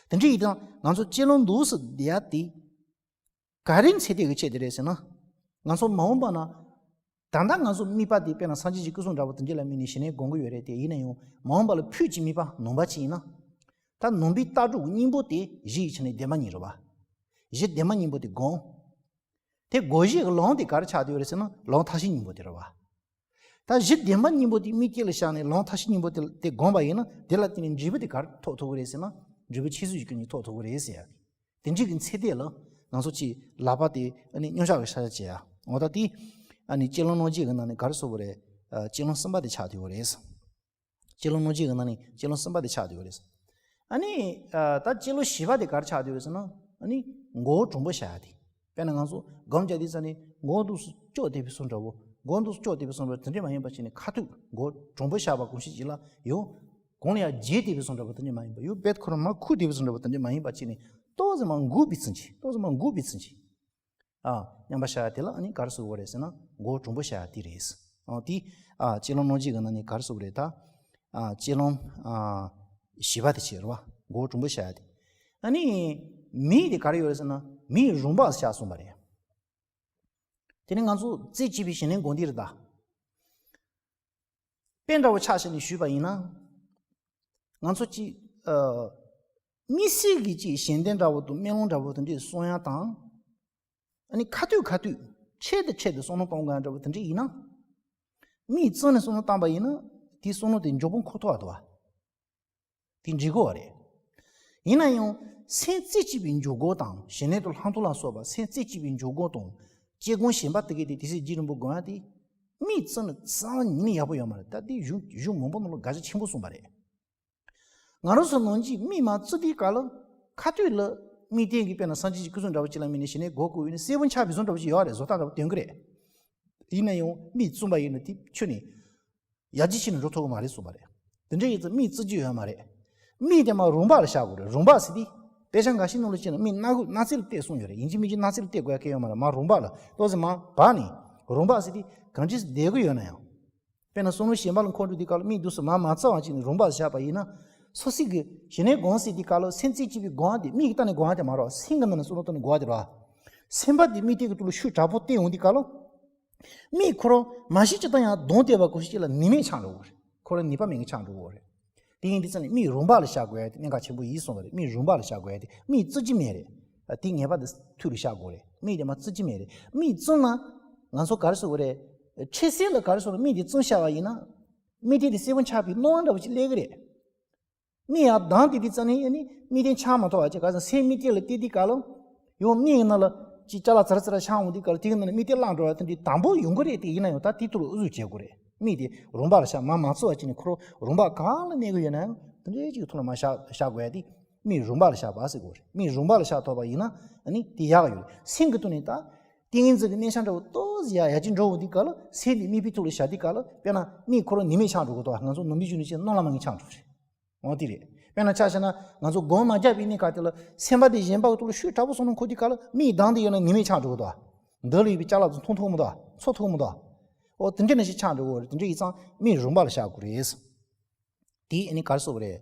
བ། དེ་འདྲ་ཡིན་དུས་ང་ཚོ་སྤྱོད་ལམ་འདུག་སེ་བསྡད་ཡ་དེ། ག་རེ་འཚོལ་བསྡད་ཀྱི་ཆེད་དུ་རེད་ཟེར་ན། ང་ཚོ་མ་འོངས་པ་ན། ད་ལྟ་ང་ཚོ་དམིགས་པ་དེ་དཔེར་ན་སངས་རྒྱས་ཀྱི་སྐུ་གསུང་འདྲ་པོ་དེ་འདྲ་ལ་དམིགས་ནས་ཞི་གནས་སྒོམ་གྱི་ཡོད་རེད་དེ། ཡིན་ན་ཡང་མ་འོངས་པ་ལ་ཕུད་ཀྱི་དམིགས་པ་ནང་པ་ཅིག་ཡིན་ན། ད་ནང་པའི་ལྟ་གྲུབ་ཀྱི་སྙིང་པོ་དེ་གཞི་ཡི་ཆ་ནས་བདེན་པ་གཉིས་རེད་བ། གཞི་བདེན་པ་གཉིས་པོ་དེ་སྒོམ། དེ་སྒོམ་བྱེད་ཀྱི་ལམ་དེ་ག་རེ་ཆགས་བསྡད་ཡོད་རེད་ཟེར་ན་ལམ་མཐར་ཕྱིན་སྙིང་པོ་དེ་རེད་བ། ད་གཞི་བདེན་པ་སྙིང་པོ་དེ་དམིགས་གཏད་ལ་བཞག་ནས་ལམ་མཐར་ཕྱིན་སྙིང་པོ་དེ་དེ་སྒོམ་པ་ཡིན་ན་དེ་ལ་བརྟེན་ནས་འབྲས་བུ་དེ་ག་རེ་ཐོབ་ཐུབ་ཀྱི་རེད་ཟེར་ན་འབྲས་བུ་ཕྱིར་བཟོ་ཡི་གི་གཉིས་ཐོབ་ཐུབ་ཀྱི་རེད་ཟེར་ཡ། དེ་འདྲའི་གི་ཚེ་འདས་ལ་ང་ཚོ་ཅིག་ལག་པ་དེ་ཨ་ནི་མཉམ་བཞག་གི་ཤར་བྱེད་ཡ། འོ་ད་དེ་ཨ་ནི་སྤྱོད་ལམ་སྣོད་བཅུད་ཀྱི་ནང་ནས་ག་རེ་ཟེར་དགོས་རེད། ཨ། སྤྱོད་ལམ་གསུམ་པ་དེ་ཆགས་བསྡད་ཡོད་རེད། སྤྱོད་ལམ་སྣོད་བཅུད་ཀྱི་ནང་ནས་སྤྱོད་ལམ་གསུམ་པ་དེ་ཆགས་བསྡད་ཡོད་རེད། ཨ་ནི། ཨ། ད་སྤྱོད་ལམ་བཞི་པ་དེ་ག་རེ་ཆགས་བསྡད་ཡོད་རེད་ཟེར་ན། ཨ་ནི་མགོ་བོ་དྲང་པོ་བཞག་ཡ་དེ། དཔེར་ན་ང་ཚོ་སྒོམ་རྒྱག་དུས་ཙང་ནས་མགོ་བོ་འདུག་སེ་ལྕོག་བསྡད་པའི་བཟོ་འདྲ་བོ། མགོ་བོ་འདུག་སེ་ལྕོག་བསྡད་པའི་བཟོ་འདྲ་བོ་དེ་འདྲ་མ་ཡིན་པ་བྱས་ནས་ཁ་ཐུག་མགོ་བོ་དྲང་པོ་བཞག་པ་གོམས་གཤིས་ཅིག་ལ་ཡང་། གོང་ལ་ཡར་འགྱེལ་བསྡད་པའི་བཟོ་འདྲ་བོ་དེ་འདྲ་མ་ཡིན་པ། ཡང་རྦད་ཁོ་རང་མར་འཁུར་བསྡད་པའི་བཟོ་འདྲ་བོ་དེ་འདྲ་མ་ཡིན་པ་བྱས་ནས་ཏོག་ཙམ་མར་འགུག་པའི་ཚུལ་གྱིས། ཏོག་ཙམ་མར་འགུག་པའི་ཚུལ་གྱིས། ཨ། མཉམ་པར་བཞག་ཡ་དེ་ལ་ཨ་ནི་ག་རེ་ཟེར་དགོས་རེད་ཟེར་ན་མགོ་བོ་དྲང་པོ་བཞག་ཡ་དེ་རེད། ཨ། དེ། ཨ། སྤྱོད་ལམ་སྣོད་བཅུད་ཀྱི་ནང་ནས་ག་རེ་ཟེར་དགོས་རེད་ད། ཨ། སྤྱོད་ལམ། ཨ། བཞི་པ་དེ་བྱས་རེད་བ། མགོ་བོ་དྲང་པོ་བཞག་ཡ་དེ། ཨ་ནི། མིག་དེ་ག་རེ་ཡོད་རེད་ཟེར་ན་མིག་རུམ་པ་བཞག་གསུངས་པ་རེད། དེ་ནི་ང་ཚོ་རྩེ་གཅིག་པའི་ཞི་གནས་སྒོམ་དེ་རེད་ད། དཔེ་འདྲ་བོ་ཆ་བཞག་ནས་ཞུས་པ་ཡིན་ན། ང་ཚོ་གཅིག་ཨ། དམིགས་བསལ་གྱི་གཅིག་ཞལ་འདོན་འདྲ་བོ་དང་སྨོན་ལམ་འདྲ་བོ་དེ་འདྲས་གསུང་ཡ་དང་། ཨ་ནི་ཁ་ཐུག་ཁ་ཐུག་ཆེད་དུ་ཆེད་དུ་བསམ་བློ་གཏོང་དགོས་ཡ་འདྲ་བོ་དེ་འདྲས་ཡིན་ན། མིག་བཙུམ་ནས་བསམ་བློ་བཏང་པ་ཡིན་ན། དེའི་བསམ་བློ་དེ་མགྱོགས་པོ་འཁོར་ཐུབ་པ་འདུག་བ། དེ་འགྲིག་གི་ཡོད་རེད། ཡིན་ན་ཡང་སེམས་རྩེ་གཅིག་པའི་འཇུག་སྒོ་དང་ཞི་གནས་དང་ལྷག་མཐོང་ལ་སོགས་པ་སེམས་རྩེ་གཅིག་པའི་འཇུག་སྒོ་དང་། སྐྱེ་སྒོ་གཞན་པ་དེ་གའི་དེ་དེ་སྲིད་རྗེ་རིན་པོ་དགོངས་ཡ་དེ། མིག་བཙུམ་ནས་རྩ་བ་ཉིད་ནས་ཡག་པོ་ཡོད་མ་རེད། ད་དེ་གཞུང་གཞུང་མང་པོ་ནང་ལ་དགག་བྱ་ཆེན་པོ་གསུངས་པ་རེད། ང་རང་ཚོ་ནང་གི་མིག་མར་བཙུམ་དུས་སྐབས་ལ་ཁ་ཐུག་ལ་དམིགས་རྟེན་གྱི་དཔེར་ན་སངས་རྒྱས་ཀྱི་སྐུ་གསུང་འདྲ་བོ་ཅིག་ལ་དམིགས་ནས་ཞི་གནས་སྒོམ་དགོས་ཡོད་ན་གསལ་པོ་ཆགས་པའི་བཟོ་འདྲ་བོ་ཅིག་ཡོད་རེད། བཟོ་ལྟ་འདྲ་བོ་སྟོན་གི་རེད། ཡིན་ན་ཡང་མིག་བཙུམ་པ་ཡིན་ན་དེ་ཁྱོན་ནས་ཡར་རྒྱས་ཕྱིན་ནས་འགྲོ་ཐུབ་ཀྱི་མ་རེད་གསུངས་པ་རེད། དེ་འདྲ་ཡིན་ཙང་མིག་བཙུམ་རྒྱུ་ཡོད་མ་རེད། མིག་དེ་མར་རུམ་པ་ལ་བཞག་དགོས་རེད། རུམ་པ་ཟེར་དུས་དཔེ་ཆ་འགའ་ཤས་ནང་ལ་བྱས་ན་མིག་སྣ་ཁུག་སྣ་རྩེ་ལ་གཏད་གསུངས་ཡོད་རེད། ཡིན་གཅིག་མིན་གཅིག་སྣ་རྩེ་ལ་གཏད་དགོས་ཡ་གལ་ཡོད་མ་རེད། མར་རུམ་པ་ལ་ཏོག་ཙམ་མར་བབས་ནས། རུམ་པ་ཟེར་དུས་གང་ཅི་བསྡད་ཀྱི་ཡོད་ན་ཡང་། དཔེར་ན་བསམ་བློ་གཞན་པ་ལ་འཁོར་འགྲོ་དུས་སྐབས་ལ་མིག་འདུག་སེ་མར་མ་བཙུམ་པ་བྱས་ནས་རུམ་པ་ལ་བཞག་པ་ཡིན་ན། སོ་སོ་གི་ཞི་གནས་སྒོམ་ཟེར་དུས་སྐབས་ལ་སེམས་རྩེ་གཅིག་པའི་སྒོམ་དེ་མིག་གི་སྟེང་ནས་སྒོམ་དེ་མ་རེད། སེམས་ཀྱི་ནང་ནས་བསམ་བློ་བཏང་ནས་སྒོམ་དེ་རེད། སེམས་པ་དེ་དམིགས་རྟེན་གྱི་ཐོག་ལ་ཤུགས་དྲག་པོ་བཏོན་ཡོང་དུས་སྐབས་ལ། མིག་ཁོ་རང་མ་གཞི་སྤྱིར་བཏང་ཡང་གདོང་གཏད་པ་གོ་ཤེས་ཅིག་ལ་ནུས་མེད་ཆགས་འགྲོ་གི་རེད། ཁོ་རང་ནུས་པ་མེད་མཁན་ཆགས་འགྲོ་གི་རེད། དེ་ཡིན་དུས་ཙང་ནས་མིག་རུམ་པ་ལ་བཞག་དགོས་ཡ་དེ་གནད་འགག་ཆེན་པོ་ཡིན་གསུངས་པ་རེད། མིག་རུམ་པ་ལ་བཞག་དགོས་ཡ་དེ་མིག་བཙུམ་གྱི་མེད་རེད། དེ་ངེས་པར་དུ་ཐུགས་ལ་བཞག་དགོས་རེད། མིག་དེ་མར་བཙུམ་གྱི་མེད་རེད། མིག་བཙུམ་ན་ང་ཚོ་ག་རེ་ཟེར་དགོས་རེད། འཕྲལ་སེལ་ལ་ག་རེ་ཟེར་དགོས་རེད། མིག་དེ་བཙུམ་བཞག་པ་ཡིན་ན། མིག་དེ་དེ་གསལ་པོ་ཆགས་པའི་སྣང་བ་འདྲ་བོ་ཅིག་སླེབས་ཀྱི་རེད། མིག་ཡར་གདངས་དེ་དེ་ཙམ་ནས་ཡིན་ནི་མིག་རྟེན་འཆར་མ་ཐུབ་པ་ཅིག་ག་ཚོད་སེམས་མིག་རྟེན་ལ་གཏད་དུས་སྐབས་ལ། ཡང་མིག་གི་ནང་ལ་ཅིག་ཅ་ལག་ཙི་ར་ཙི་ར་འཆར་འོང་དུས་སྐབས་ལ་དེ་གི་ནང་ནས་མིག་རྟེན་བརླག་འགྲོ་བ་དེ་འདྲའི་དང་པོ་ཡོང་གི་རེད། དེ་ཡིན་ན་ཡང་ད་དེ་ཐུགས་ལ་འུ་ཚུགས་བྱེད་དགོས་རེད། མིག་དེ་རུམ་པ་ལ་བཞག་མར་མ་བཙུམ་པ་ཅིག་ནས་ཁོ་རང་རུམ་པ་གང་ལ་གནས་ཀྱི་ཡོད་ན་ཡང་དེ་འདྲའི་ཅིག་ཐུགས་ལ་མར་བཞག་བཞག་དགོས་ཡ་དེ་མིག་རུམ་པ་ལ་བཞག་པ་ཟེར་དགོས་རེད། མིག་རུམ་པ་ལ་བཞག་ཐུབ་པ་ཡིན་ན་ཨ་ནི་དེ་ཡག་ཡོད་རེད། སེམས་ཀྱི་ཐོག་ནས་ད་ཏིང་ངེ་འཛིན་གྱི་གནས་ཆ་འདྲ་བོ་ཏོག་ཙམ་ཡར་ཡར་ཅིག་འགྲོ་འོང་དུས་སྐབས་ལ་སེམས་དེ་དམིགས་པའི་ཐོག་ལ་བཞག་དུས་སྐབས་ལ་དཔེར་ན་མིག་ཁོ་རང་ནུས་མེད་ཆགས་འགྲོ་གི་འདུག་ང་ཚོ་ནང་པའི་གཞུང་ནས་བཤད་ན་སྣང་ལ་མ་ངེས་ཆགས་འགྲོ་རེད། འོ་དེ་རེད། དཔེར་ན་ཆ་བཞག་ན་ང་ཚོ་སྒོམ་མ་རྒྱག་པའི་གནས་སྐབས་དེ་ལ་སེམས་པ་དེ་གཞན་པ་གི་ཐོག་ལ་ཤུགས་དྲག་པོ་སོང་ན་ཁོ་དེ་སྐབས་ལ་མིག་གདངས་དེ་ཡོད་ན་ནུས་མེད་ཆགས་འགྲོ་གི་འདུག་འདི་ལ་ཡོད་པའི་ཅ་ལག་ཚོ་མཐོང་ཐུབ་མི་འདུག་འཚོ་ཐུབ་མི་འདུག་འོ་དེ་འདྲ་ནང་བཞིན་ཆགས་འགྲོ་གི་རེད། དེ་འདྲ་ཡིན་ཙང་མིག་རུམ་པ་ལ་བཞག་དགོས་རེད། དེ་ཨ་ནི་ག་རེ་ཟེར་དགོས་རེད།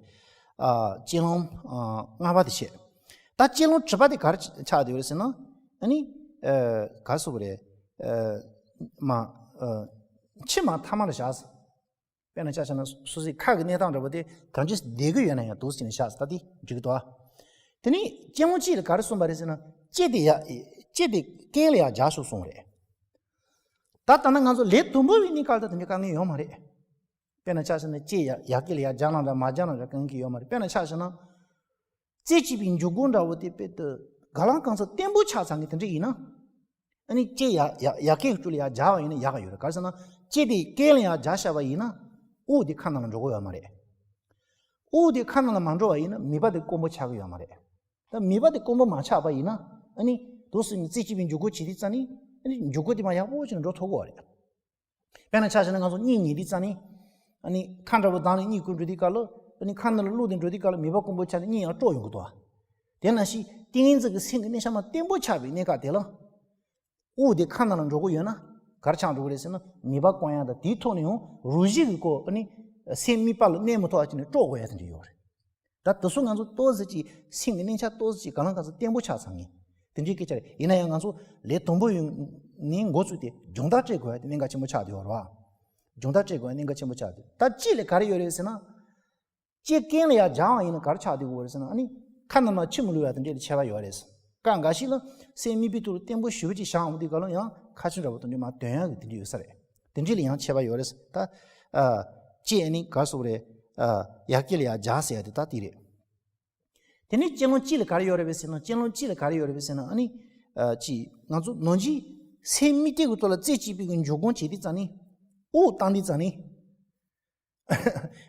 ཨ། སྤྱོད་ལམ་ཨ། ལྔ་པ་དེ་བྱས། ད་སྤྱོད་ལམ་དྲུག་པ་དེ་ག་རེ་ཆགས་བསྡད་ཡོད་རེད་ཟེར་ན། ཨ་ནི་ཨ། ག་རེ་ཟེར་དགོས་རེད། ཨ། མ། ཨ། ཕྱི་མ་ཐ་མ་ལ་བཞག་ཟེར། དཔེར་ན་ཆ་བཞག་ན་སོ་སོའི་ཁ་གི་གནས་སྟངས་འདྲ་པོ་དེ་གང་ཅི་བསྡད་ཀྱི་ཡོད་ན་ཡང་འདུག་ཟེར་ནས་བཞག་ཟེར། ད་དེ་འགྲིག་གི་འདུག་དེ་ནས་སྤྱོད་ལམ་གཅིག་ལ་ག་རེ་གསུངས་པ་རེད་ཟེར་ན། ལྕེ་དེ་ཡ། ལྕེ་དེ་རྐན་ལ་ཡར་སྦྱར་ཤོག་གསུངས་རེད། ད་ལྟ་ན་ང་ཚོ་ལས་དུམ་བུ་བའི་གནས་སྐབས་ལ་ད་དེ་འདྲའི་དཀའ་ངལ་ཡོད་མ་རེད། དཔེར་ན་ཆ་བཞག་ན་ལྕེ་ཡ། ཡ་རྐན་ལ་ཡར་སྦྱར་ན་འདྲ་མ་སྦྱར་ན་འདྲ་དཀའ་ངལ་གྱི་ཡོད་མ་རེད། དཔེར་ན་ཆ་བཞག་ན། རྩེ་གཅིག་པའི་འཇུག་སྒོ་འདྲ་བོ་དེ་དཔེ་དུ་ག་ལ་གང་ཚ་བརྟན་པོ་ཆགས་ཚར་མཁན་དེ་འདྲ་ཡིན་ན། ཨ་ནི་ལྕེ་ཡ། ཡ། ཡ་རྐན་གྱི་དཀྱིལ་ལ་ཡར་སྦྱར་བ་ཡིན་ན་ཡག་ག་ཡོད་རེད། ག་རེ་ཟེར་ན་ལྕེ་དེ་རྐན་ལ་ཡར་སྦྱར་བཞག་པ་ཡིན་ན་དབུགས་དེ་ཁ་ནང་ལ་འགྲོ་གི་ཡོད་མ་རེད། དབུགས་དེ་ཁ་ནང་ལ་མ་འགྲོ་བ་ཡིན་ན་མུན་པ་དེ་དཀོན་པོ་ཆགས་ཀྱི་ཡོད་མ་རེད། ད་མུན་པ་དེ་དཀོན་པོ་མ་ཆགས་པ་ཡིན་ན་ཨ་ནི་དུས་སུ་ནི་རྩེ་གཅིག་པའི་འཇུག་སྒོ་བྱེད་དུས་ཙ་ནི་ཨ་ནི་འཇུག་སྒོ་དེ་མར་ཡག་པོ་བྱས་ནས་འགྲོ་ཐུབ་ཀྱི་ཡོད་རེད། དཔེར་ན་ཆ་བཞག་ན་ང་ཚོ་གཉིད་ཉལ་དུས་ཙ་ནི་ཨ་ནི་ཁ་འདྲ་པོ་གདངས་ནས་གཉིད་ཁུག་འགྲོ་དུས་སྐབས་ལ་ཨ་ནི་ཁ་ནང་ལ་གློག་དེ་འགྲོ་དུས་སྐབས་ལ་མུན་པ་དཀོན་པོ་ཆགས་ནས་གཉིད་ཡང་དཀྲོག་ཡོང་གི་འདུག་དེ་ནང་བཞིན་ཏིང་ངེ་འཛིན་གྱི་སེམས་ཀྱི་གནས་ཆགས་མ་བརྟན་པོ་ཆགས་པའི་གནས་སྐབས་དེ་ལ། དབུགས་དེ་ཁ་ནང་ལ་འགྲོ་གི་ཡོད་ན་ག་རེ་ཆགས་འགྲོ་གི་རེད་ཟེར་ན་མུན་པ་སྐོང་ཡག་དང་དེའི་ཐོག་ནས་ཡང་རུས་གཞི་གི་སྐོར་ཨ་ནི་སེམས་དམིགས་པ་ལ་གནས་མི་ཐུབ་པ་བྱས་ནས་དཀྲོག་དགོས་ཡག་དེ་འདྲ་ཡོད་རེད། ད་དེ་ཚོ་ང་ཚོ་ཏོག་ཙམ་ཅིག་སེམས་ཀྱི་གནས་ཆགས་ཏོག་ཙམ་ཅིག་གང་ལ་གང་འཚམ་བརྟན་པོ་ཆགས་ཚར་ངེས་དེ་འདྲའི་སྐད་ཆ་རེད། ཡིན་ན་ཡང་ང་ཚོ་ལས་དང་པོ་ཡོང་ནས་འགོ་བཙུགས་ཏེ་སྦྱོང་བརྡར་སྤྲད་དགོས་ཡག་དེ་གནད་འགག་ཆེན་པོ་ཆགས་བསྡད་ཡོད་རེད་བ། སྦྱོང་བརྡར་སྤྲད་དགོས་ཡག་གནད་འགག་ཆེན་པོ་ཆགས་བསྡད། ད་དཔྱིད་ལ་ག་རེ་ཡོད་རེད་ཟེར་ན། དཔྱིད་རྐན་ལ་ཡར་སྦྱར་བ་ཡིན་ན་ག་རེ་ཆགས་བསྡད་ཀྱི་ཡོད་རེད་ཟེར་ན་ཨ་ནི་ཁ་ནང་ལ་ཕྱི་མི་ལུས་པ་དེ་འདྲས་ལ་ཁྱད་པར་ཡོད་རེད། སྐབས་འགའ་ཞིག་ལ་སེམས་དམིགས་པའི་ཐོག་ལ་བརྟན་པོ་ཞེ་པོ་ཅིག་བཞག་འོང་དུས་སྐབས་ལ་ཡང་ཁ་ཆུ་འདྲ་པོ་དེ་འདྲས་མར་དོན་ཡག་གི་དེ་འདྲས་ཡོད་ས་རེད། དེ་འདྲས་ལ་ཡང་ཁྱད་པར་ཡོད་རེད། ད་ཨ་དཔྱིད་ཨ་ནི་ག་རེ་ཟེར་དགོས་རེད། ཨ་ཡར་སྐྱེད་ལ་ཡར་སྦྱར་ཟེར་ཡག་དེ་ད་དེ་རེད། དེ་ནས་དཔྱིད་རླུང་དཔྱིད་ལ་ག་རེ་ཡོད་རེད་པས་ཟེར་ན་དཔྱིད་རླུང་དཔྱིད་ལ་ག་རེ་ཡོད་རེད་པས་ཟེར་ན་ཨ་ནི་ཨ་ཅི་ང་ཚོ་ནང་ཆོས་སེམས་དམིགས་གཏད་ཀྱི་ཐོག་ལ་རྩེ་གཅིག་པའི་གི་འཇུག་སྒོ་བྱེད་དུས་ཙ་ནི་དབུགས་བཏང་དུས་ཙ་ནི།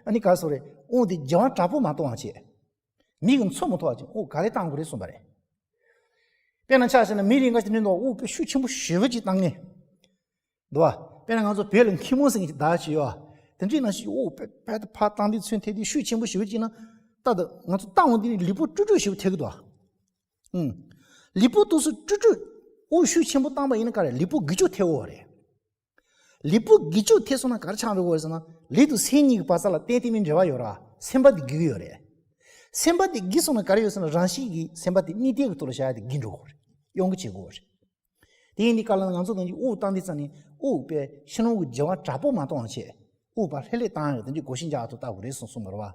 ཨ་ནི་ག་རེ་ཟེར་དགོས་རེད། དབུགས་འདི་རྒྱབ་དཔུང་དྲག་པོ་མ་གཏོང་བ་བྱས། མིག་གིས་མཚོན་མི་ཐུབ་པ་བྱས་དབུགས་ག་རེ་བཏང་དགོས་རེད་གསུངས་པ་རེད། དཔེར་ན་ཆ་བཞག་ན་མི་རེ་འགའ་ཞིག་དེ་འདྲ་འདུག་དབུགས་དཔེ་ཤུགས་ཆེན་པོ་ཞེ་པོ་ཅིག་བཏང་མཁན། འདུག་བ། དཔེར་ན་ང་ཚོ་བོད་ལ་མཁལ་མ་ཟེར་མཁན་ཅིག་བདག་ཅིག་ཡོད་བ། དེ་འདྲའི་ནང་བཞིན་དབུགས་དཔེ་དཔེ་ཕར་བཏང་དུས་ཚུན་ཐལ་དུས་ཤུགས་ཆེན་པོ་ཞེ་པོ་ཅིག་ན། ད་ལྟ་ང་ཚོ་བཏང་འོང་དུས་ནི་ལུས་པོ་དཀྲུག་དཀྲུག་ཞེ་པོ་ཐལ་གི་འདུག་བ། ཨུང་། ལུས་པོ་དུས་སུ་དཀྲུག་དཀྲུག་དབུགས་ཤུགས་ཆེན་པོ་བཏང་པ་ཡིན་ན་ག་རེ་ལུས་པོ་འགུལ་སྐྱོད་ཐེབས་ཡོད་རེད། ལུས་པོ་འགུལ་སྐྱོད་ཐེབས་སོང་ན་ག་རེ་ཆགས་འགྲོ་གི་ཡོད་རེད་ཟེར་ན། ལུས་དང་སེམས་གཉིས་ཀྱི་བར་ས་ལ་གཏན་གཏན་མིན་འབྲེལ་བ་ཡོད་ར། སེམས་པ་དེ་འགུལ་གི་ཡོད་རེད། སེམས་པ་དེ་འགུལ་སོང་ན་ག་རེ་ཡོད་ཟེར་ན་རང་བཞིན་གྱིས་སེམས་པ་དེ་དམིགས་གཏད་ཀྱི་ཐོག་ལ་བཞག་ཡ་དེ་འགུལ་འགྲོ་གི་ཡོད་རེད། གཡོ་འགུལ་བྱེད་ཀྱི་ཡོད་རེད། དེ་ཡིན་དུས་སྐབས་ལ་ང་ཚོ་ནང་གི་དབུགས་བཏང་དུས་ཙམ་ནས་དབུགས་པའི་ཕྱི་ནང་གི་རྒྱབ་དཔུང་དྲག་པོ་མ་གཏོང་བ་བྱས། དབུགས་ཕར་ལྷོད་ལྷོད་བཏང་ཡ་དེ་འདྲའི་སྒོ་ཤེས་འཇགས་ཐུབ་ལྟ་དགོས་རེད་གསུངས་གསུངས་པ་རེད་བ།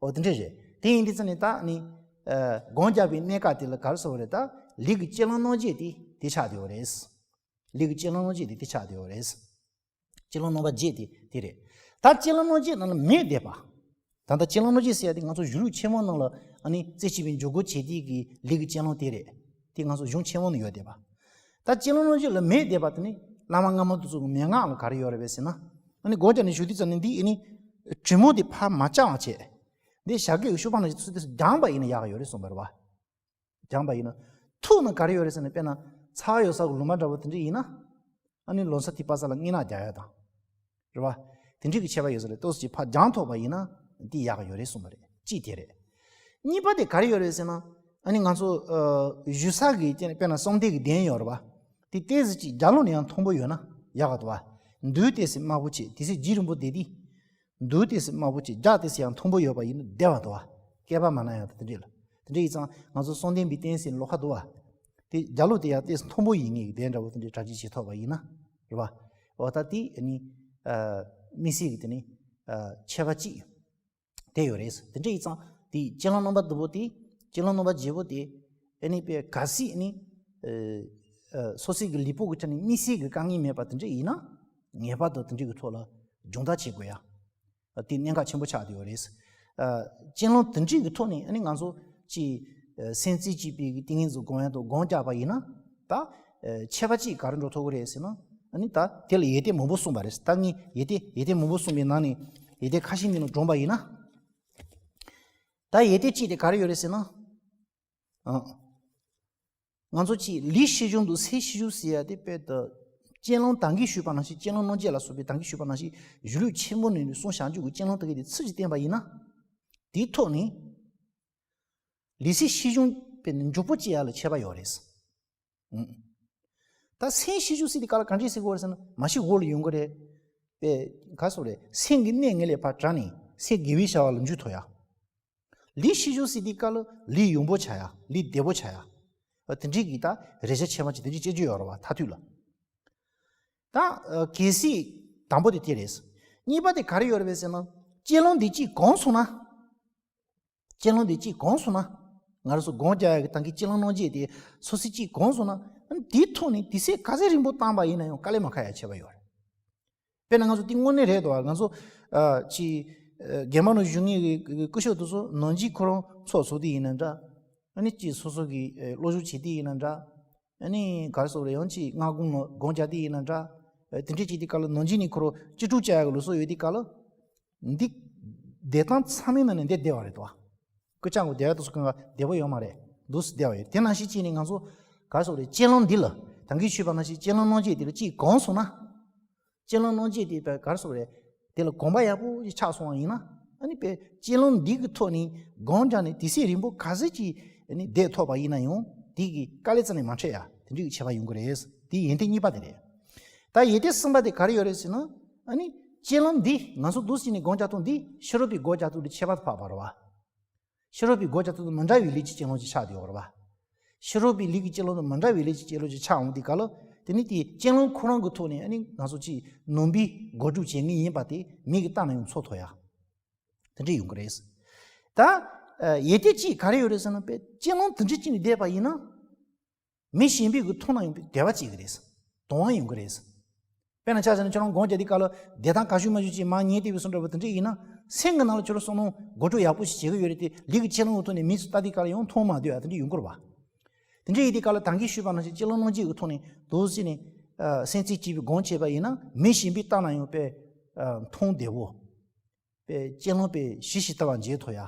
འོ་དེ་འདྲ་རེད། དེ་ཡིན་དུས་ཙམ་ནས་ད་ནི་ཨ་སྒོམ་རྒྱག་པའི་གནས་སྐབས་དེ་ལ་ག་རེ་ཟེར་བ་རེད། ད་ལུས་ཀྱི་དཔྱིད་རླུང་རྣམ་འབྱེད་དེ་དེ་ཆགས་བསྡད་ཡོད་རེད། ལུས་ཀྱི་དཔྱིད་རླུང་རྣམ་འབྱེད་དེ་དེ་ཆགས་བསྡད་ཡོད་རེད། དཔྱིད་རླུང་རྣམ་པར་འབྱེད་དེ་དེ་རེད། ད་དཔྱིད་རླུང་རྣམ་འབྱེད་ནང་ལ་མེ་འདེབས་པ། ད་ལྟ་དཔྱིད་རླུང་རྣམ་འབྱེད་ཟེར་ཡ་དེ་ང་ཚོ་གཞུང་ལུགས་ཆེན་མོ་ནང་ལ་ཨ་ནི་རྩེ་གཅིག་པའི་འཇུག་སྒོ་བྱེད་དུས་ཀྱི་ལུས་ཀྱི་དཔྱིད་རླུང་དེ་རེད། དེ་ང་ཚོ་གཞུང་ཆེན་མོ་ནང་ཡོད་བསྡད་པ། ད་དཔྱིད་རླུང་རྣམ་འབྱེད་ལ་མེ་འདེབས་པ་དེ་ནི་བླ་མ་སྔ་མ་དེ་ཚོ་གི་མན་ངག་ལ་ག་རེ་ཡོད་རེད་པས་ཟེར་ན། ཨ་ནི་སྒོམ་རྒྱག་ནས་བཞུགས་དུས་ཙམ་ནས་འདི་ཨ་ནི་གྲུ་མོ་དེ་ཕར་མ་བརྐྱངས་བྱས། འདི་བྱ་རྒོད་ཀྱི་ཤུག་པ་ནང་བཞིན་ཚུར་དེ་ཚོ་བརྐྱངས་པ་ཡིན་ན་ཡག་གི་ཡོད་རེད་གསུངས་པ་རེད་བ། བརྐྱངས་པ་ཡིན་ན། ཐུག་ན་ག་རེ་ཡོད་རེད་ཟེར་ན། དཔེར་ན་ཚ་བ་ཡོད་ས་གི་ལོ་མ་འདྲ་པོ་དེ་འདྲ་ཡིན་ན། ཨ་ནི་ལོ་ས་དེ་པ་ས་ལ་སྔན་ན་རྒྱག་ཡ་དང་། རེད་བ། དེ་འདྲའི་གི་ཁྱད་པར་ཡོད་ས་རེད། ཏོག་ཙམ་ཅིག་ཕར་བརྐྱངས་ཐུབ་པ་ཡིན་ན་འདི་ཡག་གི་ཡོད་རེད་གསུངས་པ་རེད། གཅིག་དེ་རེད། གཉིས་པ་དེ་ག་རེ་ཡོད་རེད་ཟེར་ན། ཨ་ནི་ང་ཚོ་ཨ་བཞུགས་ས་གི་དཔེར་ན་གསང་གདན་གི་གདན་ཡོད་རེད་བ། དེ་ཏོག་ཙམ་ཅིག་རྒྱབ་ལོགས་ནས་ཡང་མཐོན་པོ་ཡོད་ན་ཡག་ག་འདུག་བ། མདུན་ཏོག་ཙམ་དམའ་པོ་བྱས་དེ་སྲིད་རྒྱུན་རིང་པོ་བསྡད་དེ། མདུན་ཏོག་ཙམ་དམའ་པོ་བྱས་རྒྱབ་ཏོག་ཙམ་ཡང་མཐོན་པོ་ཡོད་པ་ཡིན་ན་བདེ་བ་འདུག་བ། བསྐལ་པ་མ་ན་ཡང་དེ་འདྲས་ལ། དེ་འདྲས་ཡིན་ཙང་ང་ཚོ་གསང་གདན་པའི་རྟེན་ཟེར་ལོགས་ཁ་འདུག་བ། དེ་རྒྱབ་ལོགས་དེ་ཡང་ཏོག་ཙམ་མཐོན་པོ་ཡིན་ངེས་ཀྱི་གདན་འདྲ་པོ་དེ་འདྲས་གྲ་སྒྲིག་བྱེད་ཐུབ་པ་ཡིན་ན། རེད་བ། འོ་ད་དེ་ནི་ཨ་དམིགས་བསལ་གྱི་དེ་ནི་ཨ་ཁྱད་པར་གཅིག་དེ་ཡོད་རེད། དེ་འདྲས་ཡིན་ཙང་དེ་དཔྱིད་རླུང་རྣམ་པ་བདུན་པོ་དེ་དཔྱིད་རླུང་རྣམ་པ་བརྒྱད་པོ་དེ་ཨ་ནི་དཔེ་གལ་སྲིད་ནི་ཨ་ཨ་སོ་སོའི་གི་ལུས་པོ་གི་ཆ་ནས་དམིགས་བསལ་གྱི་དཀའ་ངལ་མེད་པ་དེ་འདྲས་ཡིན་ན་ངེས་པར་དུ་དེ་འདྲས་ཀྱི་ཐོག་ལ་སྦྱོང་བརྡར་བྱེད་དགོས་ཡ། དེ་གནད་འགག་ཆེན་པོ་ཆགས་བསྡད་ཡོད་རེད། ཨ་དཔྱིད་རླུང་དེ་འདྲའི་གི་ཐོག་ནས་ཨ་ནི་ང་ཚོ་ཅིག་ཨ་སེམས་རྩེ་གཅིག་པའི་གི་ཏིང་ངེ་འཛིན་སྒོམ་ཡ་དང་སྒོམ་རྒྱག་པ་ཡིན་ན་ད་ཨ་ཁྱད་པར་ཅིག་ག་རེ་འགྲོ་ཐུབ་ཀྱི་རེད་ཟེར་ན། ཨ་ནི་ད་དེ་ལ་ཡོན་ཏན་མང་པོ་གསུངས་པ་རེད། ད་ངས་ཡོན་ཏན་ཡོན་ཏན་མང་པོ་གསུངས་པའི་ནང་ནས་ཡོན་ཏན་ཁ་ཤས་འདི་ནང་སྦྱོང་པ་ཡིན་ན། ད་ཡོན་ཏན་གཅིག་དེ་ག་རེ་ཡོད་རེད་ཟེར་ན། ཨ། ང་ཚོ་ཅིག་ལུས་ཤེས་བྱུང་དང་སེམས་ཤེས་བྱུང་ཟེར་ཡ་དེ་དཔེ་ད་དཔྱིད་རླུང་ད་གིན་ཞུས་པ་ནང་བཞིན་དཔྱིད་རླུང་རྣམ་འབྱེད་ལ་སོགས་པའི་ད་གིན་ཞུས་པ་ནང་བཞིན་གཞུང་ལུགས་ཆེན་པོ་ནས་གསུངས་བཞག་རྒྱུ་གི་དཔྱིད་རླུང་དེ་གའི་དེ་ཚུལ་གྱིས་བསྟན་པ་ཡིན་ན། དེའི་ཐོག་ནས་ལུས་སེམས་ཤེས་བྱུང་དཔེ་མགྱོགས་པོ་སྐྱེ་ཡ་ལ་ཁྱད་པར་ཡོད་རེད། ཨང་། ད་སེམས་ཤེས་བྱུང་ཟེར་དེ་ག་ལ་གང་འདྲས་ཟེར་དགོས་རེད་ཟེར་ན། མ་གཞི་འོག་ལ་ཡོང་གི་རེད། དཔེ་ག་སོགས་རེད། སེམས་ཀྱི་གནས་ངན་ལས་ཕར་དྲག་ནས་སེམས་དགེ་བའི་བྱ་བ་ལ་འཇུག་ཐུབ་ཡ། ལུས་ཤེས་བྱུང་ཟེར་དུས་སྐབས་ལ་ལུས་ཡོན་པོ་ཆགས་ཡ། ལུས་བདེ་པོ་ཆགས་ཡ། ཨ་དེ་འདྲའི་གི་ད་རེ་ཆ་ཆེ་བ་ཅིག་དེ་འདྲའི་སྐྱེ་རྒྱུ་ཡོད་རེད་བ། མཐར་ཐུག་ལ། ད་ཨ་གལ་སྲིད་དང་པོ་དེ་དེ་རེད། གཉིས་པ་དེ་ག་རེ་ཡོད་རེད་པས་ཟེར་ན། དཔྱིད་རླུང་འདི་གཅིག་གང་སོང་ན། དཔྱིད་རླུང་འདི་གཅིག་གང་སོང་ན། ང་རང་ཚོ་སྒོམ་རྒྱག་ཡ་གི་ད་གིན་དཔྱིད་རླུང་རྣམ་འབྱེད་དེ་སོ་སོ་གཅིག་གང་སོང་ན། ཨ་ནི་དེའི་ཐོག་ནས་དུས་ཚོད་ག་ཚད་རིང་པོ་བཏང་པ་ཡིན་ན་ཡང་དཀའ་ལས་མ་ཁག་ཡ་ཁྱད་པར་ཡོད་རེད། དཔེར་ན་ང་ཚོ་དེ་དངོས་གནས་རེད་དོ། ང་ཚོ་ཨ་ཅི་ཨ་རྒན་པ་ནང་བཞུགས་མཁན་གྱི་སྐུ་ཞབས་དེ་ཚོ་ནང་སྐྱིད་ཁོ་རང་ཚོགས་ཚོགས་དུས་ཡིན་ན་འདྲ། ཨ་ནི་ཅི་སོ་སོ་གི་ཨ་སློབ་སྦྱོང་བྱེད་དུས་ཡིན་ན་འདྲ། ཨ་ནི་ག་རེ་ཟེར་དགོས་རེད། ཡང་ཅི་སྔ་དགོང་ལ་སྒོམ་རྒྱག་དུས་ཡིན་ན་འདྲ། ཨ་དེ་འདྲས་བྱེད་དུས་སྐབས་ལ་ནང་སྐྱིད་ནས་ཁོ་རང་ཅི་སྤྲོ་བྱ་ཡག་གི་ལུགས་སྲོལ་ཡོད་དུས་སྐབས་ལ། འདི་ བསྡད་སྟངས་ཚང་མའི་ནང་ནས་འདི་བདེ་བ་རེད་དོ། སྐུ་ཅག་གི་བདེ་བ་དེ་ཚོ་གང་ག་བདེ་པོ་ཡོད་མ་རེད། འདུག་སེ་བདེ་བ་ཡོད། དེ་ནང་བཞིན་བྱས་ནས་ང་ཚོ་ག་རེ་ཟེར་དགོས་རེད། སྤྱོད་ལམ་འདི་ལ་ད་གིན་ཞུས་པ་ནང་བཞིན་སྤྱོད་ལམ་སྣ་གཅིག་དེ་ལ་གཅིག་གོམས་སོང་ན། སྤྱོད་ལམ་སྣ་གཅིག་དེ་དཔེ་ག་རེ་ཟེར་དགོས་རེད། དེ་ལ་གོམས་པ་ཡག་པོ་ཞིག་ཆགས་སོང་བ་ཡིན་ན། ཨ་ནི་དཔེ་སྤྱོད་ལམ་འདི་གི་ཐོག་ནས་སྒོམ་རྒྱག་ནས་དུས་ཚོད་རིང་པོ་ག་ཚོད་ཅིག་ཨ་ནི་བསྡད་ཐུབ་པ་ཡིན་ན་ཡང་དེ་གི་དཀའ་ལས་རྩ་ནས་མ་འཕྲད་ཡ། དེ་འདྲའི་ཁྱད་པར་ཡོང་གི་རེད། དེ་ཡོན་ཏན་གཉིས་པ་དེ་རེད། ད་ཡོན་ཏན་གསུམ་པ་དེ་ག་རེ་ཡོད་རེད་ཟེར་ན། ཨ་ནི་སྤྱོད་ལམ་འདི་ང་ཚོ་འདུག་སེ་བྱས་ནས་སྒོམ་རྒྱག་སྟངས་འདི་ཕྱི་རོལ་པའི་སྒོམ་རྒྱག་སྟངས་དེ་ཁྱད་པར་དུ་འཕགས་པ་རེད་བ། ཕྱི་རོལ་པའི་སྒོམ་རྒྱག་སྟངས་དང་མི་འདྲ་བའི་ལུས་ཀྱི་སྤྱོད་ལམ་ཅིག་ཆགས་བསྡད་ཡོད་རེད་བ། ཕྱི་རོལ་པའི་ལུས་ཀྱི་སྤྱོད་ལམ་དང་མི་འདྲ་བའི་ལུས་ཀྱི་སྤྱོད་ལམ་ཅིག་ཆགས་འོང་དུས་སྐབས་ལ། དེ་ནི་དེའི་སྤྱོད་ལམ་ཁོ་རང་གི་ཐོག་ནས་ཨ་ནི་ང་ཚོ་ཅིག་ནོར་བུའི་སྒོམ་སྒྲུབ་བྱེད་ངེས་ཡིན་པ་དེ་མིག་གིས་བལྟས་ན་ཡང་ཚོར་ཐུབ་ཡ། དེ་འདྲ་ཡོང་གི་རེད། ད་ཡོན་ཏན་གཅིག་ག་རེ་ཡོད་རེད་ཟེར་ན། དཔེ་སྤྱོད་ལམ་དེ་འདྲ་ཅིག་ནས་བསྡད་པ་ཡིན་ན། མི་གཞན་པས་ཀྱིས་མཐོང་ན་ཡང་བདེ་བ་སྐྱེ་གི་རེད། དང་བ་ཡོང་གི་རེད། དཔེར་ན་ཆ་བཞག་ན་ཁྱོད་རང་སྒོམ་རྒྱག་དུས་སྐབས་ལ་བདེ་ཐང་ག་ཤུགས་མ་ཤུགས་ཅིག་མར་ཉལ་བསྡད་པའི་བཟོ་འདྲ་བ་དེ་འདྲ་ཡིན་ན། སེམས་ཀྱི་ནང་ལ་ཁྱོད་རང་བསམ་བློ་སྒོམ་སྒྲུབ་ཡག་པོ་ཞིག་བྱེད་ཀྱི་ཡོད་རེད་དེ། ལུས་ཀྱི་སྤྱོད་ལམ་གྱི་ཐོག་ནས་མིག་ཏུ་ལྟ་དུས་སྐབས་ལ་ཡང་མཐོང་མ་སྡོད་ཡ་དེ་འདྲ་ཡོང་གི་རེད་བ། དེ་འདྲ་ཡིན་དུས་སྐབས་ལ་ད་གིན་ཞུས་པ་ནང་བཞིན་སྤྱོད་ལམ་སྣ་གཅིག་གི་ཐོག་ནས་འདུག་སེ་བྱས་ནས་སེམས་རྩེ་གཅིག་པའི་སྒོམ་བྱས་པ་ཡིན་ན། མི་གཞན་པས་བལྟས་ན་ཡང་དཔེ་མཐོང་བདེ་བོ། དཔེ་སྤྱོད་ལམ་དཔེ་ཞི་ཞིང་དུལ་བ་མཇལ་ཐུབ་ཡ།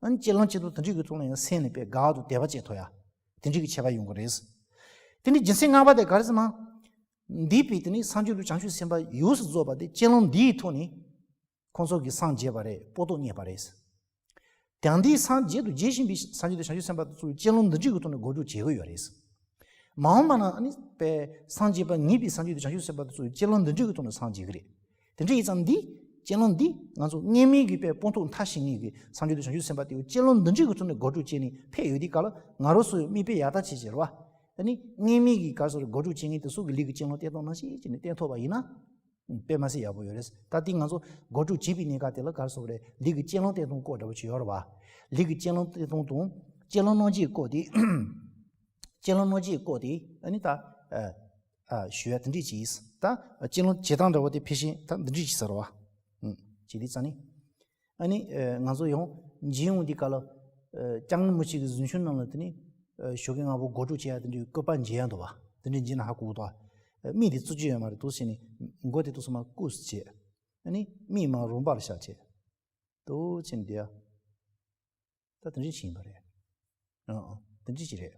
ཨ་ནི་སྤྱོད་ལམ་སྤྱོད་སྟངས་དེ་འདྲ་གི་ཐོག་ནས་ཡང་སེམས་ལ་དཔེ་དགའ་བ་དང་བདེ་བ་སྐྱེ་ཐུབ་ཡ། དེ་འདྲ་གི་ཁྱད་པར་ཡོང་གི་རེད། དེ་ནི་རྒྱུ་མཚན་ལྔ་པ་དེ་ག་རེ་ཟེར་ན། འདས་པའི་དེ་ནི་སངས་རྒྱས་དང་བྱང་ཆུབ་སེམས་དཔའ་ཡོངས་སུ་རྫོགས་པ་དེ་སྤྱོད་ལམ་འདིའི་ཐོག་ནས་ཁོང་ཚོ་གིས་སངས་རྒྱས་པ་རེད། སྤངས་རྟོགས་རྙེད་པ་རེད། དེང་འདིའི་སངས་རྒྱས་དང་རྒྱས་བཞིན་པའི་སངས་རྒྱས་དང་བྱང་ཆུབ་སེམས་དཔའ་དེ་ཚོ་སྤྱོད་ལམ་འདི་འདྲ་གི་ཐོག་ནས་སྒོམ་སྒྲུབ་བྱེད་ཀྱི་ཡོད་རེད། མ་འོངས་པ་ན་ཨ་ནི་དཔེ་སངས་རྒྱས་པ་ངེས་པའི་སངས་རྒྱས་དང་བྱང་ཆུབ་སེམས་དཔའ་དེ་ཚོ་ཡི་སྤྱོད་ལམ་འདི་འདྲ་གི་ཐོག་ནས་སངས་རྒྱས་ཀྱི་རེད། དེ་འདྲ་ཡིན་ཙང་འདི་སྤྱོད་ལམ་འདི་ང་ཚོ་སྔོན་མའི་གི་དཔེ་སྤངས་རྟོགས་མཐར་ཕྱིན་མཁན་གྱི་སངས་རྒྱས་དང་བྱང་ཆུབ་སེམས་དཔའ་དེ་ཡི་སྤྱོད་ལམ་འདི་འདྲ་གི་ཐོག་ནས་སྒོམ་སྒྲུབ་བྱས་ནས་ཕེབས་ཡོད་དུས་སྐབས་ལ། ང་རང་ཚོ་ཡི་མིག་དཔེ་ཡག་ཐག་ཆོད་བྱས་རེད་བ། ཨ་ནི་སྔོན་མའི་གི་ག་རེ་ཟེར་དགོས་རེད། སྒོམ་སྒྲུབ་བྱེད་མཁན་དེ་ཚོ་གི་ལུས་ཀྱི་སྤྱོད་ལམ་བསྟན་སྟངས་ནང་བཞིན་བྱས་ནས་བསྟན་ཐུབ་པ་ཡིན་ན། དཔེ་མ་སྲིད་ཡག་པོ་ཡོད་རེད། ད་དེ་ང་ཚོ་སྒོམ་སྒྲུབ་བྱེད་པའི་གནས་སྐབས་དེ་ལ་ག་རེ་ཟེར་དགོས་རེད། ལུས་ཀྱི་སྤྱོད་ལམ་བསྟན་སྟངས་སྐོར་འདྲ་པོ་ཅིག་ཡོད་རེད་བ། ལུས་ཀྱི་སྤྱོད་ལམ་བསྟན་སྟངས་དང་སྤྱོད་ལམ་སྣ་གཅིག་སྐོར་དེ། སྤྱོད་ལམ་སྣ་གཅིག་སྐོར་དེ་ཨ་ནི་ད་ཨ་ཨ་ཞུ་ཡ་དེ་འདྲ་ཅིག་ཡིན། ད་སྤྱོད་ལམ་བྱེད་སྟངས་འདྲ་པོ་དེ་ཕལ་ཆེར་ད་འདི་འདྲ་ཅིག་ཟེར་བ། ཨུམ། བྱེད་དུས་ཙང་ནི། ཨ་ནི་ཨ་ང་ཚོ་ཡང་མཇལ་ཡོང་དུས་སྐབས་ལ། ཨ་སྐྱབས་མགོན་རིན་པོ་ཆེ་གི་གཟིམ་ཆུང་ནང་ལ་དེ་ནི་ཨ་ཞོགས་ཀས་སྔ་པོ་སྒོམ་སྒྲུབ་བྱེད་ཡ་དེ་འདྲའི་སྐུད་པ་མཇལ་ཡ་འདུག་བ། དེ་འདྲ་མཇལ་ན་ཧ་གོ་གི་འདུག་བ། ཨ་མིག་དེ་བཙུགས་རྒྱུ་ཡོད་མ་རེད། འདུག་སེ་བྱས་ནས་མགོ་དེ་འདུག་སེ་མར་བཀུག་སེ་བྱས། ཨ་ནི་མིག་མར་རུམ་པར་བཞག་བྱས། འདུག་སེ་བྱས་ནས་བསྡད་ཡ། ད་དེ་འདྲ་ཞིག་ཡིན་པ་རེད། ཨང་ཨང་། དེ་འདྲ་ཞིག་རེད།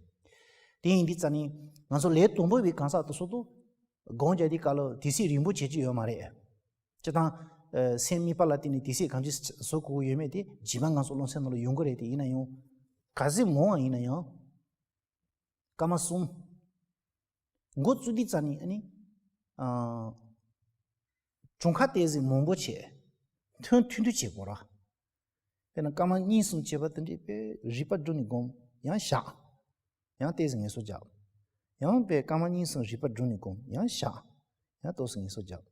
དེ་ཡིན་དུས་ཙང་ནི་ང་ཚོ་ལས་དང་པོ་བའི་གང་ཟག་དེ་ཚོ་དུ་སྒོམ་རྒྱག་དུས་སྐབས་ལ་དུས་ཚོད་རིང་པོ་བྱེད་རྒྱུ་ཡོད་མ་རེད། སྤྱིར་བཏང་། ཨ་སེམས་གཉིས་པ་ལ་བརྟེན་ནས་དུས་ཚོད་གང་ཅི་བཟོ་དགོས་ཀྱི་ཡོད་མེད་དེ་རྗེས་མ་ང་ཚོ་རློམ་སེམས་ནང་ལ་ཡོང་གི་རེད། དེ་ཡིན་ན་ཡང་། ག་ཚོད་མང་བ་ཡིན་ན་ཡང་། སྐར་མ་གསུམ། འགོ་བཙུགས་དུས་ཙང་ནི་ཨ་ནི། ཨ་གྲངས་ཀ་ཏོག་ཙམ་མང་པོ་བྱས། ཐུང་ཐུང་ཐུང་བྱེད་དགོས་ར། དཔེར་ན་སྐར་མ་གཉིས་གསུམ་བྱས་པ་དེ་འདྲའི་དཔེ་རིག་པ་བསྒྲུབས་ནས་སྒོམ། ཡང་བཞག་ཡང་ཏོག་ཙམ་ངལ་གསོ་རྒྱག་ཡང་དཔེ་སྐར་མ་གཉིས་གསུམ་རིག་པ་བསྒྲུབས་ནས་སྒོམ། ཡང་བཞག་ཡང་ཏོག་ཙམ་ངལ་གསོ་རྒྱག་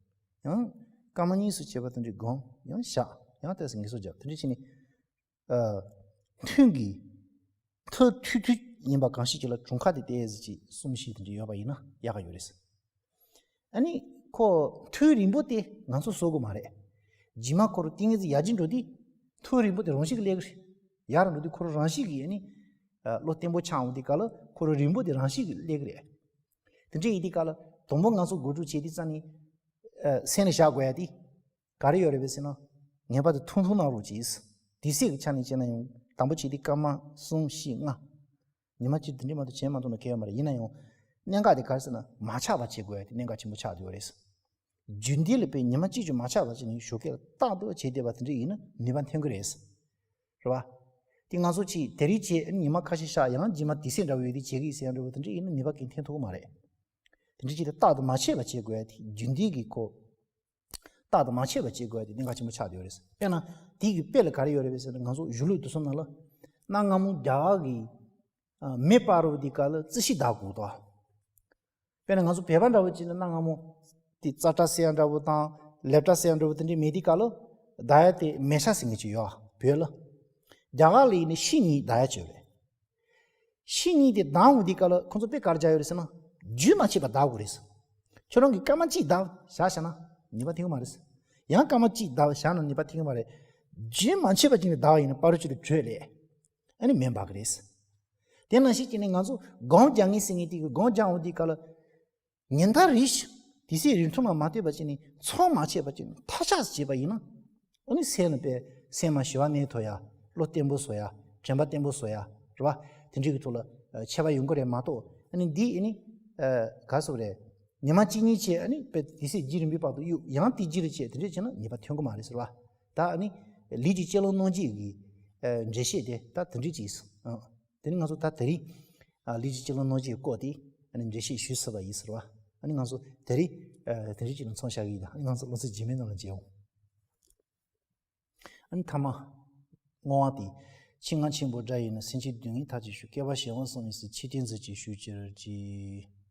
ཡང་སྐར་མ་གཉིས་གསུམ་བྱས་པ་དེ་འདྲའི་སྒོམ། ཡང་བཞག་ཡང་ཏོག་ཙམ་ངལ་གསོ་རྒྱག་དེ་འདྲ་བྱས་ནས། ཨ་ཐུང་གི། ཐུང་ཐུང་ཐུང་ཡིན་པ་གང་ཞིག་ཅིག་ལ་གྲངས་ཀ་དེ་ཏོག་ཙམ་ཅིག་གསུམ་བཞི་དེ་འདྲ་ཡོད་པ་ཡིན་ན་ཡག་ག་ཡོད་རེད། ཨ་ནི་ཁོ་ཐུང་རིང་པོ་དེ་ང་ཚོ་བཟོ་དགོས་མ་རེད། རྗེས་མ་ཁོ་རང་ཏིང་ངེ་འཛིན་ཡར་རྒྱས་འགྲོ་དུས། ཐུང་རིང་པོ་དེ་རང་བཞིན་གྱིས་སླེབས་ཀྱི་རེད། ཡར་འགྲོ་དུས་ཁོ་རང་རང་བཞིན་གྱིས་ཨ་ནི། ཨ་བློ་བརྟན་པོ་ཆགས་འོང་དུས་སྐབས་ལ་ཁོ་རང་རིང་པོ་དེ་རང་བཞིན་གྱིས་སླེབས་ཀྱི་རེད། དེ་འདྲ་ཡིན་དུས་སྐབས་ལ་དང་པོ་ང་ཚོ་སྒོམ་སྒྲུབ་བྱེད་དུས་ཙང་ནི། ཨ་སེམས་ལ་བཞག་དགོས་ཡ་དེ། ག་རེ་ཡོད་རེད་པས་ཟེར་ན། ངེས་པར་དུ་ཐུང་ཐུང་གནང་རོགས་གྱིས། དུས་ཚོད་ཀྱི་ཆ་ནས་བྱས་ན་ཡང་དང་པོ་བྱས་ཏེ་སྐར་མ་གསུམ་བཞི་ལྔ། ཉི་མ་གཅིག་དེ་འདྲས་མ་གཏོགས་བྱས་མ་ཐུབ་ན་གལ་ཡོད་མ་རེད། ཡིན་ན་ཡང་། གནད་འགག་དེ་ག་རེ་ཟེར་ན་མ་ཆག་པ་བྱེད་དགོས་ཡ་དེ་གནད་འགག་ཆེན་པོ་ཆགས་བསྡད་ཡོད་རེད། རྒྱུན་ལྡན་ལ་དཔེ་ཉི་མ་གཅིག་ཀྱང་མ་ཆག་པ་བྱས་ནས་ཞོགས་ཀས་རྟག་ཏུ་བྱས་བསྡད་པ་དེ་འདྲས་ཡིན་ན་ནུས་པ་ཐོན་གྱི་རེད། རེད་བ། དེ་ང་ཚོ་ཅིག་དེ་རིང་བྱས་ཉི་མ་ཁ་ཤས་བཞག་ཡང་རྗེས་མ་དུས་ཚོད་འདྲ་བོ་ཡོད་དུས་བྱེད་ཀྱི་ཡིན་ཟེར་ཡ་འདྲ་བོ་དེ་འདྲས་ཡིན་ན་ནུས་པ་གང་ཐོན་ཐུབ་ཀྱི་མ་རེད། དེ་འདྲ་ཅིག་ལ་རྟག་ཏུ་མ་ཆག་པ་བྱེད་དགོས་ཡ་དེ་རྒྱུན་ལྡན་གྱི་ཁོ། རྟག་ཏུ་མ་ཆག་པ་བྱེད་དགོས་ཡ་དེ་གནད་འགག་ཆེན་པོ་ཆགས་བསྡད་ཡོད་རེད། དཔེར་ན། དེ་གི་དཔེ་ལ་ག་རེ་ཡོད་རེད་པས་ཟེར་ན་ང་ཚོ་གཞུང་ལུགས་དེ་ཚོ་ནང་ལ། གནའ་སྔ་མོ་རྒྱ་གར་གྱི། ཨ་མེ་སྤར་རུ་དེ་ག་ལ་རྩི་ཤིང་བརྡབ་དགོས་དོ། དཔེར་ན་ང་ཚོ་བོད་པ་འདྲ་བོ་ཅིག་ནི་གནའ་སྔ་མོ། དེ་ཙག་སྒྲ་ཟེར་ཡ་འདྲ་བོ་དང་། ལེབ་སྒྲ་ཟེར་ཡ་འདྲ་བོ་དེ་འདྲའི་མེད་དུས་སྐབས་ལ། བརྡབ་ཡ་དེ་མེ་སྒྲ་ཟེར་མཁན་ཅིག་ཡོད་བོད་ལ། རྒྱ་གར་ལ་ཡིན་ན་ཤིང་གཉིས་བརྡབ་ཡ་ཅིག་ཡོད་རེད། ཤིང་གཉིས་དེ་བརྡབ་འོང་དུས་སྐབས་ལ་ཁོང་ཚོ་དཔེ་ག་རེ་བརྒྱབ་ཡོད་རེད་ཟེར་ན། རྒྱུན་མ་ཆད་པར་བརྡབ་དགོས་རེད། ཁྱོད་རང་གིས་སྐར་མ་གཅིག་བརྡབ་བཞག་བཞག་ན་ནུས་པ་ཐོན་གྱི་མ་རེད། ཡང་སྐར་མ་གཅིག་བརྡབ་བཞག་ན་ནུས་པ་ཐོན་གྱི་མ་རེད། རྒྱུན་མ་ཆད་པར་བྱས་ནས་བརྡབ་པ་ཡིན་ན་བར་དུ་ཅིག་ལ་དྲོད་ལས། ཨ་ནི་མེ་འབར་གི་རེད། དེ་ནང་བཞིན་བྱས་ནས་ང་ཚོ་སྒོམ་རྒྱག་མཁན་ཟེར་མཁན་དེ་གིས་སྒོམ་རྒྱག་འོང་དུས་སྐབས་ལ། ཉིན་ལྟར་རེ་བཞིན་དུས་ཚོད་རིང་ཐུང་ལ་མ་ལྟོས་པ་བྱས་ནས་མཚམས་མ་ཆད་པ་བྱས་ནས་མཐའ་གཅིག་ཏུ་བྱས་པ་ཡིན་ན། ཨ་ནི་སེམས་ལ་དཔེ་ སེམས་མ་ཞི་བ་གནས་ཐུབ་ཡ། བློ་བརྟན་པོ་བཟོ་ཡ། དྲན་པ་བརྟན་པོ་བཟོ་ཡ། རེད་བ། དེ་འདྲའི་གི་ཐོག་ལ་ཨ་ཁྱད་པར་ཡོང་གི་རེད་མ་གཏོགས། ཨ་ནི་འདི་ཨ་ནི་ཨ་ག་སོགས་རེད། ཉི་མ་གཅིག་གཉིས་བྱས་ཨ་ནི་དཔེ་དུས་ཚོད་རྒྱུན་རིང་པོའི་བར་དུ་གཡུག་ཡང་དེ་རྗེས་ལ་བྱས་དེ་འདྲས་བྱས་ན་ཉེས་པ་ཐོན་གི་མ་རེད་ཟེར་བ། ད་ཨ་ནི་ལུས་ཀྱི་སྤྱོད་ལམ་རྣམ་འབྱེད་ཀྱི་ཨ་འགྲེལ་བཤད་དེ་ད་དེ་འདྲས་ཅིག་ཨ། དེ་ནི་ང་ཚོ་ད་དེ་རིང་ཨ་ལུས་ཀྱི་སྤྱོད་ལམ་རྣམ་འབྱེད་སྐོར་དེ་ཨ་ནི་འགྲེལ་བཤད་ཞུས་ཚར་བ་ཡིན་ཟེར་བ། ཨ་ནི་ང་ཚོ་དེ་རིང་ཨ་དེ་འདྲས་ཅིག་ལ་མཚམས་བཞག་གི་ཡིན། ད་ཨ་ནི་ང་ཚོ་སློབ་ཚན་རྗེས་མའི་ནང་ལ་མཇལ་འོང་། ཨ་ནི་ཐ་མ་བསྔོ་བ་དེ། ཆེད་མངགས་ཆེན་པོ་སྒྲ་ཡིས་ནི། སེམས་ཅན་སྡུག་བསྔལ་མཐའ་ཅན་ཞི། བསྐལ་པ་གཞན་དབང་བསམ་མི་སྲིད། ཆོས་བསྟན་མཛོད་ཅིག་ཞུ་ཕྱིར་བགྱི།